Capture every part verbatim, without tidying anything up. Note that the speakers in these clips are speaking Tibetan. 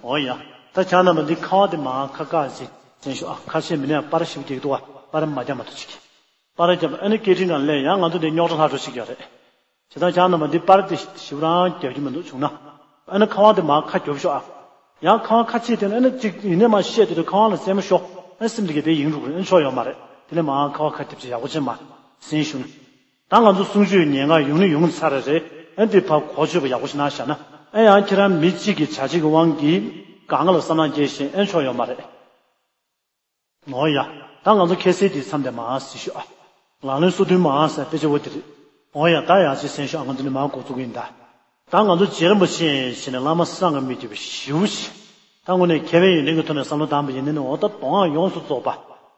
འོ་ཡ། ད་ཁྱེད་རྣམ་པ་འདི་ཁ་བ་དེ་མར་ཁ་བཀག་ཅིག་བྱས་ཤོག་ཨ། ཁ་ཆེ་མི་ནས་པར་ཞིག་རྒྱག་འདུག་ཨ། པར་མ་རྒྱག་མ་ཐུབ་ཅིག་པར་རྒྱབ་ཨ་ནི་སྐད་འཕྲིན་སྒང་སླེབས་ཡང་ང་ཚོ་འདི་རྙོག་དྲ་ལྷག་འགྲོ་ཞིག་ཡོད་རེད། བྱས་ཙང་ཁྱེད་རྣམ་པ་འདི་པར་དེ་ཞིབ་རང་རྒྱག་རྒྱུ་མི་འདུག་བྱུང་ན། ཨ་ནི་ཁ་བ་དེ་མར་ཁ་རྒྱོབ་ཤོག་ཨ། ཡང་ཁ་བ་ཁ་ཕྱེ་དེ་ནི་ཨ་ནི་གཅིག་ཡིན་ནས་མ་བཤད་དེ་དུས་ཁ་བ་ལ་སེན་མོ་ཤོག་ཨ་ནི་སེམས་དེ་གས་དེ་ཡིན་རུག་རེད། ཨ་ནི་ཆོག་ཡོད་མ་རེད། དེ་ལས་མར་ཁ་བ་ཁ་རྒྱབ་ཅིག་ཡག་པོ་བྱས་མ་ཟིན་ཞུ་ན། ད་ང་ཚོ་གསུང་ཆོས་ཉན་ག་ཡོང་ནི་ཡོང་ཚར་རེད། ཨ་ནི་དེ་ཕར་གོ་ཆོད་པ་ཡག་པོ་ཞིག་གནང་བཞག་ན། ཨ་ཡང་ཁྱེད་རང་མི་གཅིག་གི་བྱ་བྱེད་ཀྱི་དབང་གིས་གང་ག་ལ་བསམ་བློ་སྐྱེ་བཞིན་ཨེ་ཆོག་ཡོད་མ་རེད། ནོ་ཡ། ད་ང་ཚོ་ཁ་སང་དེ་མཚམས་དེ་མར་ཟིན་ཤོག་ཨ། ལག་ལེན་སོ་བདུན་མར་ཟེར་དཔེ་ཆ་བོ་དེ་རེད། འོ་ཡ། ད་ཡང་ཅིག་གསན་ཤོག་ཨ། ང་ཚོ་ནི་མར་འགོ་བཙུགས་ཀྱི་ཡིན་ད། ད་ང་ཚོ་རྗེ་རིན་པོ་ཆེ་ཡིན་ཕྱིན་ནས་བླ་མ་སངས་རྒྱས་མི་བརྒྱུད་པའི་ཞི་བོ་ཆེ། ད་དངོས་གནས་མཁས་པའི་ཡོན་ཏན་གྱི་ཐོག་ནས་བསམ་བློ་བཏང་བ་ཡིན་ན་ནི་འོ་ད་དོན་ཡོངས་སུ་རྫོགས་པ།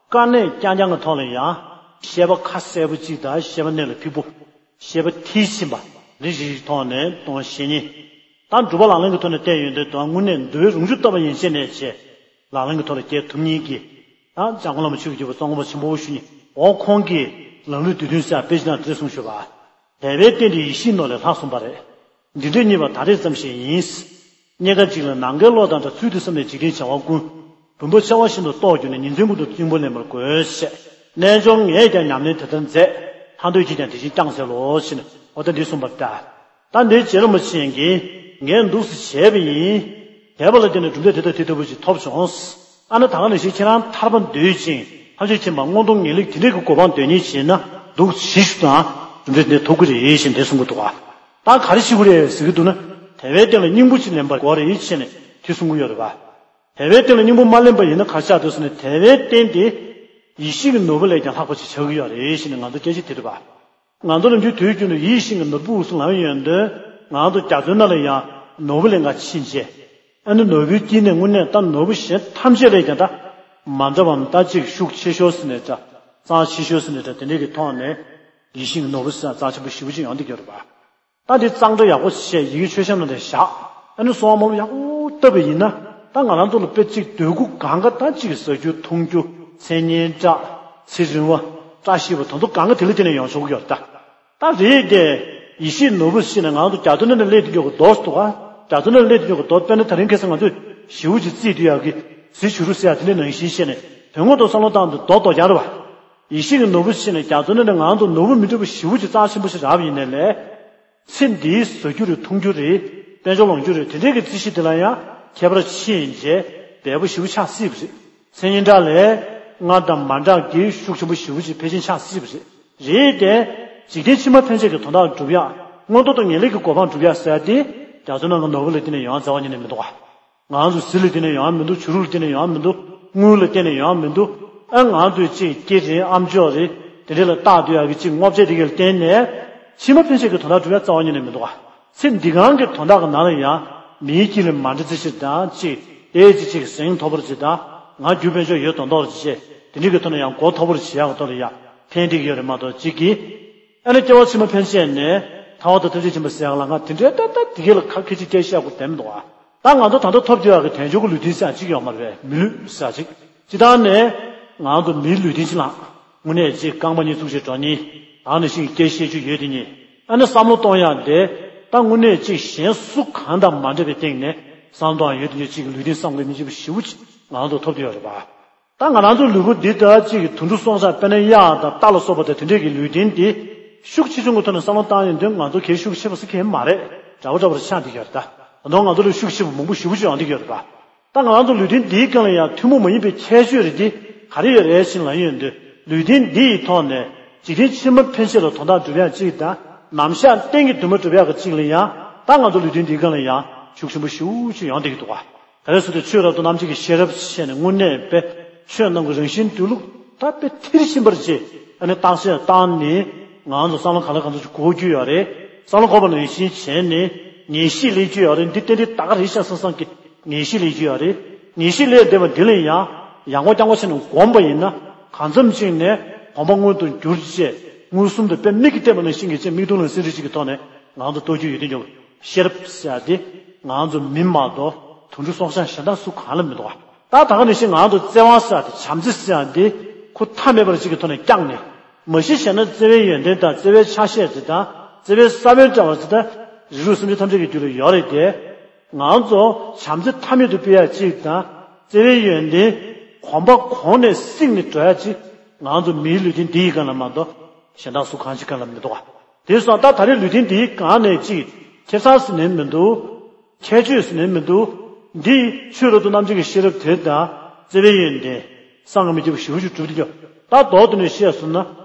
དཀའ་གནད་རྐྱང་རྐྱང་གི་ཐོག་ལ་ཡང་། བཤད་པ་ཁ་གསལ་པོ་གཅིག་དང་བཤད་པ་གནད་ལ་ཕིགས་པོ། བཤད་པ་མཐིལ་ཕྱིན་པ། འདི་བཞིན་ཐོག་ནས་གཏོང་བཤད་ཉན། ད་སྒྲུབ་པ་ལག་ལེན་གྱི་ཐོག་ནས་བསྟན་ཡོན་ཏན་དང་དངོས་གནས་འདུལ་བའི་རང་བྱུང་བསྟོད་པ་ཡན་ཆད་ནས་བྱས། ལག་ལེན་གྱི་ཐོག་ལ་སྐྱེལ་ཐུབ་མཁན་གྱི། ད་འཇམ་མགོན་བླ་མ་ཆོས་ཀྱི་རྒྱལ་པོ་ཙོང་ཁ་པ་ཆེན་པོ་ཞུ་མཁན་འོ་ཁོང་གིས་ལམ་ལུགས་བསྡུས་དོན་ཟེར་དཔེ་ཆ་ནང་དེ་གསུངས་ཞུ་བ། དད་པས་བརྟེན་ཏེ་ཡེ་ཤེས་ནོར་ལས་ལྷག་གསུངས་པ་རེད། འདི་འདྲའི་རྙེད་པ་ད་རེས་ཙམ་ཞིག་ཡིན། རྙེད་དཀའ་གཅིག་ལ་ནམ་མཁའི་གློག་དང་འདྲ། ཚུལ་དུ་བསམས་ནས་འཇིག་རྟེན་བྱ་བ་ཀུན། བུམ་པ་ཕྱལ་བ་བཞིན་དུ་རྟོགས་གྱུར་ནས། ཉིན་མཚན་ཀུན་ཏུ་སྙིང་པོ་ལེན་པར་དགོས་ཞེས། རྣལ་འབྱོར་ངས་ཀྱང་ཉམས་ལེན་དེ་ལྟར་མཛད། ལྷག་འདོད་ཀྱིས་ཀྱང་དེ་བཞིན་བསྐྱངས་གསོལ་ལོ་ཞེས་ནས་འོ་ད་འདི་གསུངས་པ་ལྟར། ད་འདིའི་རྗེ་རིན་པོ་ཆེ་གིས་ངས་འདུག་སེ་བྱས་པ་ཡིན། དད་པ་ལ་བརྟེན་ནས་གྲུབ་འབྲས་དེ་དང་དེ་ལྟ་བུ་ཞིག་ཐོབ་བྱུང་། ཨ་ནི་ད་ག་ནང་བཞིན་ཁྱེད་རང་ཐར་པ་འདོད་ཅིང་ཐམས་ཅད་མཁྱེན་པ་མངོན་མཐོ་ངེས་ལེགས་དེ་འདྲའི་གི་གོ་འཕང་འདོད་མཁན་བྱས་ན་འདུག་ཞིག་ཞུ་དང་གྲུབ་འབྲས་དེ་ཐོབ་ཀྱི་རེད་ཞེས་འདི་གསུང་གི་འདུག་བ། ད་ག་རེ་ཞུ་གི་རེད་ཟེར་གྱི་འདུག་ན། དད་པའི་སྟེང་ལ་སྙིང་པོ་ཅིག་ལེན་པ་དགོས་རེད་ཅེས་ནས་དེ་གསུང་གི་ཡོད་རེད་བ། དད་པའི་སྟེང་ལ་སྙིང་པོ་མ་ལེན་པ་ཡིན་ན་ག་རེ་ཆགས་འདུག་ཟེར་ན། དད་པའི་རྟེན་དེ་ཡིད་བཞིན་གྱི་ནོར་བུ་ལས་ཀྱང་ལྷག་པ་ཞིག་ཆགས་ཀྱི་ཡོད་རེད་ཞེས་ནས་ང་ཚོ་སྐད་ཆ་དྲིས་པ། ང་ཚོ་ནམ་རྒྱུན་དུས་རྒྱུན་དུ་ཡིད་བཞིན་གྱི་ནོར་བུ་དབུ་གསུམ་ལམ་ཡོན་ཏན་ང་ཚོ་རྒྱ་མཚོའི་ནང་ལ་ཡང་ནོར་བུ་ལེན་ག་ཕྱིན་རྗེས། ཨ་ནི་ནོར་བུའི་དཀྱིལ་ནས་དངོས་གནས་ད་ནོར་བུ་གཞན་ཐམས་ཅད་ལས་ཀྱང་ད་མ་འདྲ་བའམ་ད་ཅིག་ཤུགས་ཆེ་ཤོས་ཟེར་ནས་འདྲ། རྩ་ཆེ་ཤོས་ཟེར་ནས་འདྲ། དེ་འདྲའི་གི་ཐོག་ནས་ཡིད་བཞིན་གྱི་ནོར་བུ་ཟེར་རྩ་ཆེན་པོ་ཞེ་པོ་ཅིག་ཡོང་བསྡད་ཀྱི་ཡོད་རེད་པ། ད་འདི་གཙང་སྦྲ་ཡག་པོ་བྱས་ཡི་གེ་མཆོད་བཤམས་ནང་དུ་བཞག་ཨ་ནི་གསོལ་བ་དམར་པོ་ཡག་པོ་བཏབ་པ་ཡིན་ན། ད་ང་རང་ཚོ་ལ་དཔེ་གཅིག་འདོད་རྒུ་གང་ག་ད་གཅིག་ཟ་རྒྱུ་འཐུང་རྒྱུ་མཚན་སྙན་གྲགས་ཚེ་རིང་བ་བཀྲ་ཤིས་པ་དེ་ཚོ་གང་ག་དེ་ལ་བརྟེན་ནས་ཡོང་ཆོག་གི་ཡོད་རེད་ད། ད་རེད་དེ། ཡིད་བཞིན་ནོར་བུ་ཟེར་ནས་ང་ཚོ་རྒྱ་མཚོ་ནང་ནས་སླེབས་དུས་ཀྱི་རྡོ་ཞིག་འདུག་ག་རྒྱ་མཚོ་ནང་ནས་སླེབས་དུས་ཀྱི་རྡོ་དཔེར་ན་ད་རིང་ཁ་སང་ང་ཚོས་ཞེ་པོ་ཅིག་བརྩིས་སྡོད་ཡག་གི་གཟི་བྱུ་རུ་ཟེར་ཡག་དེ་འདྲ་ནང་བཞིན་བྱས་ནས་དོན་དངོས་ཐོག་བསམ་བློ་བཏང་དུས་རྡོ་རྡོ་རྒྱག་རེད་བ། ཡིད་བཞིན་གྱི་ནོར་བུ་ཟེར་ནས་རྒྱ་མཚོ་ནང་ནས་ང་ཚོ་ནོར་བུ་མི་འདྲ་བ་ཞེ་པོ་ཅིག་རྩ་ཆེན་པོ་ཞིག་རག་པ་ཡིན་ནའི་ལས། ཚེ་འདིའི་ཟ་རྒྱུ་རེད་འཐུང་རྒྱུ་རེད། དཔལ་འབྱོར་ལོངས་སྤྱོད་རེད། དེ་འདྲའི་གི་རྩིས་གཞི་དེ་ལ་ཡང་ཁྱད་པར་ཕྱིན་རྗེས་འབེལ་པོ་ཞེ་པོ་ཆགས་སྲིད་པ་རེད། མཚན་སྙན་གྲགས་ལས་སྔར་དང་མ་འདྲ་གི་ཤུགས་ཆེན་པོ་ཞེ་པོ་ཅིག་འཕེལ་ཕྱིན་ཆགས་སྲིད་པ་རེད། རེད་དེ། འཇིག་རྟེན་ཕྱི་མ་ཕན་ཆད་ཀྱི་དོན་དག་སྒྲུབ་ཡག་མངོན་མཐོ་དང་ངེས་ལེགས་ཀྱི་གོ་འཕང་སྒྲུབ་ཡག་ཟེར་ཡག་དེ་རྒྱ་མཚོ་ནང་གི་ནོར་བུ་ལ་བརྟེན་ནས་ཡོང་རྩ་བ་ཉིད་ནས་མི་འདུག་ག་ང་ཚོ་གཟི་ལ་བརྟེན་ནས་ཡོང་ཡག་མི་འདུག་བྱུ་རུ་ལ་བརྟེན་ནས་ཡོང་ཡག་མི་འདུག་དངུལ་ལ་བརྟེན་ནས་ཡོང་ཡག་མི་འདུག་ཨ་ང་ཚོས་ཅིག་སྐྱེ་རེད་ཨམ་ཅོག་རེད་དེ་འདྲ་ལ་བཏགས་སྡོད་ཡག་གི་ཅིག་རྔོག་བྱས་དེ་གས་ལ་བརྟེན་ནས་ཕྱི་མ་ཕན་ཆད་ཀྱི་དོན་དག་སྒྲུབ་ཡག་རྩ་བ་ཉིད་ནས་མི་འདུག་ག་ཚེ་འདི་གང་གི་དོན་དག་གི་ནང་ལ་ཡང་མིའི་དཀྱིལ་ལ་མ་འདྲ་ཚིག་ཕྱིར་དང་ཅིག་དེའི་ཅིག་ཅིག་གཟེངས་མཐོ་པོར་ཅིག་དང་ང་རྒྱུ་དཔལ་འབྱོར་ཡོད་མདོག་མདོག་ཅིག་བྱས་དེ་འདྲ་གི་ཐོག་ནས་ཡང་མགོ་མཐོ་པོར་བྱེད་ཡག་གི་ཐོག་ལ་ཡང་ཕན་བདེ་གི་ཡོད་རེད་མ་གཏོགས་ཅིག་གིས། ཨ་ནི་སྐྱེ་བ་ཕྱི་མ་ཕན་ཆད་ནས་ཐར་པ་དང་ཐམས་ཅད་མཁྱེན་པ་ཟེར་ཡག་ལ་ང་དེ་འདྲའི་ཏག་ཏག་དེ་གས་ལ་ཁ་ཁ་ཅིག་སྐད་བཤད་དགོས་དོན་མི་འདུག་ཨ། ད་ང་ཚོ་ད་ལྟ་ཐོབ་རྒྱུ་ཡག་གི་དལ་འབྱོར་གྱི་ལུས་རྟེན་ཟེར་ཡག་ཅིག་ཡོད་མ་རེད་པས། མི་ལུས་ཟེར་ཡག་ཅིག་སྤྱིར་བཏང་ནས་ང་ཚོ་མིའི་ལུས་རྟེན་ཅིག་ལ་དངོས་གནས་ཅིག་རྐང་པ་གཉིས་གཙུག་བྱས་འགྲོ་མཁན་ད་ནང་བཞིན་གྱི་སྐད་བཤད་རྒྱུ་ཡོད་དེ་ཉིད་ཨ་ནི་བསམ་བློ་གཏོང་ཡག་དེ་ད་དངོས་གནས་ཅིག་གཞན་སུ་གང་དང་མ་འདྲ་བའི་སྟེང་ནས་བསམ་བློ་གཏོང་ཡག་ཡོད་དེ་ཉིད་ཅིག་གི་ལུས་རྟེན་བསམ་དགོས་མི་བྱེད་པ་ཞེ་པོ་ཅིག་ང་ཚོ་ཐོབ་ཀྱི་ཡོད་རེད་པ། ད་ང་རང་ཚོའི་ལུས་པོ་འདི་ལྟར་གཅིག་གི་དུད་འགྲོ་སྲོག་ཆགས་དཔེར་ན་གཡག་དང་རྟ་ལ་སོགས་པ་དང་དེ་འདྲས་ཀྱི་ལུས་རྟེན་འདི་ཤུགས་ཆེ་ཆུང་གི་ཐོག་ནས་བསམ་བློ་བཏང་ཡོང་དུས་ང་ཚོ་གལ་ཤུགས་ཆེ་བ་ཟེར་མཁན་མ་རེད། འདྲ་བོ་འདྲ་བོ་རེ་ཆགས་འདི་ཡོད་རེད་ད། ད་དུང་ང་ཚོ་ལ་ཤུགས་ཆེ་བ་མང་པོ་ཞེ་པོ་ཅིག་ཡོང་འདི་ཡོད་རེད་པ། ད་ང་རང་ཚོ་ལུས་རྟེན་འདིའི་སྒང་ལ་ཡང་ཐུན་མོང་མ་ཡིན་པའི་ཁྱད་ཆོས་རེ་འདི་ག་རེ་ཡོད་རེད་ཞེས་ལབ་ཡོང་དུས་ལུས་རྟེན་འདི་ཡི་ཐོག་ནས་འཇིག་རྟེན་ཕྱི་མ་ཕན་ཆད་ལ་དོན་དག་སྒྲུབ་ཡག་གཅིག་དང་ནམ་ཞག་གཏན་གྱི་འདུན་མ་སྒྲུབ་ཡག་གི་གཅིག་ལ་ཡང་ད་ང་ཚོ་ལུས་རྟེན་འདིའི་སྒང་ལ་ཡང་ཤུགས་ཆེན་པོ་ཞེ་པོ་ཅིག་ཡོང་འདི་གི་འདུག་ག་ག་རེ་ཟེར་དུས་ཆོས་རབ་ཏུ་རྣམ་འབྱེད་ཀྱི་ཤེས་རབ་ཅེས་ནས་དངོས་གནས་དཔེ་ཆོས་རྣམས་ཀྱི་རང་བཞིན་འདུས་ལུགས་ད་དཔེ་མཐིལ་ཕྱིན་པར་བྱས་ཨ་ནི་བརྟག་དཔྱད་བཏང་ནས་ང་ཚོ་བསམ་བློ་གང་ལ་གང་འཚམ་ཅིག་འཁོར་རྒྱུ་ཡོད་རེད། བསམ་བློ་འཁོར་བ་ནང་བཞིན་བྱས་ནས་ངེས་ཤེས་སླེབས་རྒྱུ་ཡོད་རེད། འདི་ཏན་ཏན་ད་ག་རེད་ཤག་བསམ་བསམ་གྱི་ངེས་ཤེས་སླེབས་རྒྱུ་ཡོད་རེད། ངེས་ཤེས་སླེབས་བསྡད་པ་འདི་ལ་ཡང་ཡང་སྒོ་རྐྱང་པ་བྱས་ནས་སྒོམ་པ་ཡིན་ན་གང་འཚམ་ཅིག་ནས་གོམས་པ་མངོན་དུ་འགྱུར་བྱས་མངོན་སུམ་དུ་དཔེ་མིག་གིས་བལྟས་པ་ནང་བཞིན་གྱི་ཅིག་མིག་མཐོང་ལག་ཟིན་རེ་ཅིག་གི་ཐོག་ནས་ང་ཚོ་རྟོགས་རྒྱུ་ཡོད་དེ་འཇོག་ཤེས་རབ་ཟེར་ཡ་དེ་ང་ཚོ་མི་མ་གཏོགས་དུད་འགྲོ་སྲོག་ཆགས་གཞན་དག་སུ་གང་ལ་མི་འདུག་ག་ད་ད་ག་ནང་བཞིན་ང་ཚོ་བརྩེ་བ་ཟེར་ཡ་དེ་བྱམས་བརྩེ་ཟེར་ཡ་དེ་ཁོ་མཐའ་མེད་པར་ཅིག་གི་ཐོག་ནས་བསྐྱངས་ནས་མ་གཞི་བྱས་ན་བརྩེ་བའི་ཡོན་ཏན་དང་བརྩེ་བའི་ཆ་ཤས་དེ་དང་བརྩེ་བའི་ས་བོན་འདྲ་བ་དེ་དང་རིགས་དྲུག་སེམས་ཅན་ཐམས་ཅད་ཀྱི་རྒྱུད་ལ་ཡོད་རེད་དེ། ང་ཚོ་བྱམས་བརྩེ་མཐའ་མེད་དུ་སྤེལ་ཡ་གཅིག་དང་། བརྩེ་བའི་ཡོན་ཏན་གོམ་པ་གོང་ནས་བསྲིངས་ནས་འགྲོ་ཡ་གཅིག་ང་ཚོ་མིའི་ལུས་རྟེན་འདི་ཡི་སྒང་ལ་མ་གཏོགས་གཞན་དག་སུ་གང་ཅིག་སྒང་ལ་མི་འདུག་ག་དེ་སོང་ཙང་ད་རེས་ལུས་རྟེན་འདིའི་སྒང་ནས་གཅིག་ཁེ་བཟང་ཟེར་ནའི་མི་འདུག་ཁྱད་ཆོས་ཟེར་ནའི་མི་འདུག་འདི་ཆོས་རབ་ཏུ་རྣམ་འབྱེད་ཀྱི་ཤེས་རབ་དེ་དང་། བརྩེ་བའི་ཡོན་ཏན། གསང་སྔགས་མི་བརྗེད་པ་ཞེ་པོ་ཅིག་གྲུབ་བསྡད་ཀྱི་ཡོད། ད་མདོར་བསྡུས་ནས་བཤད་སོང་ན།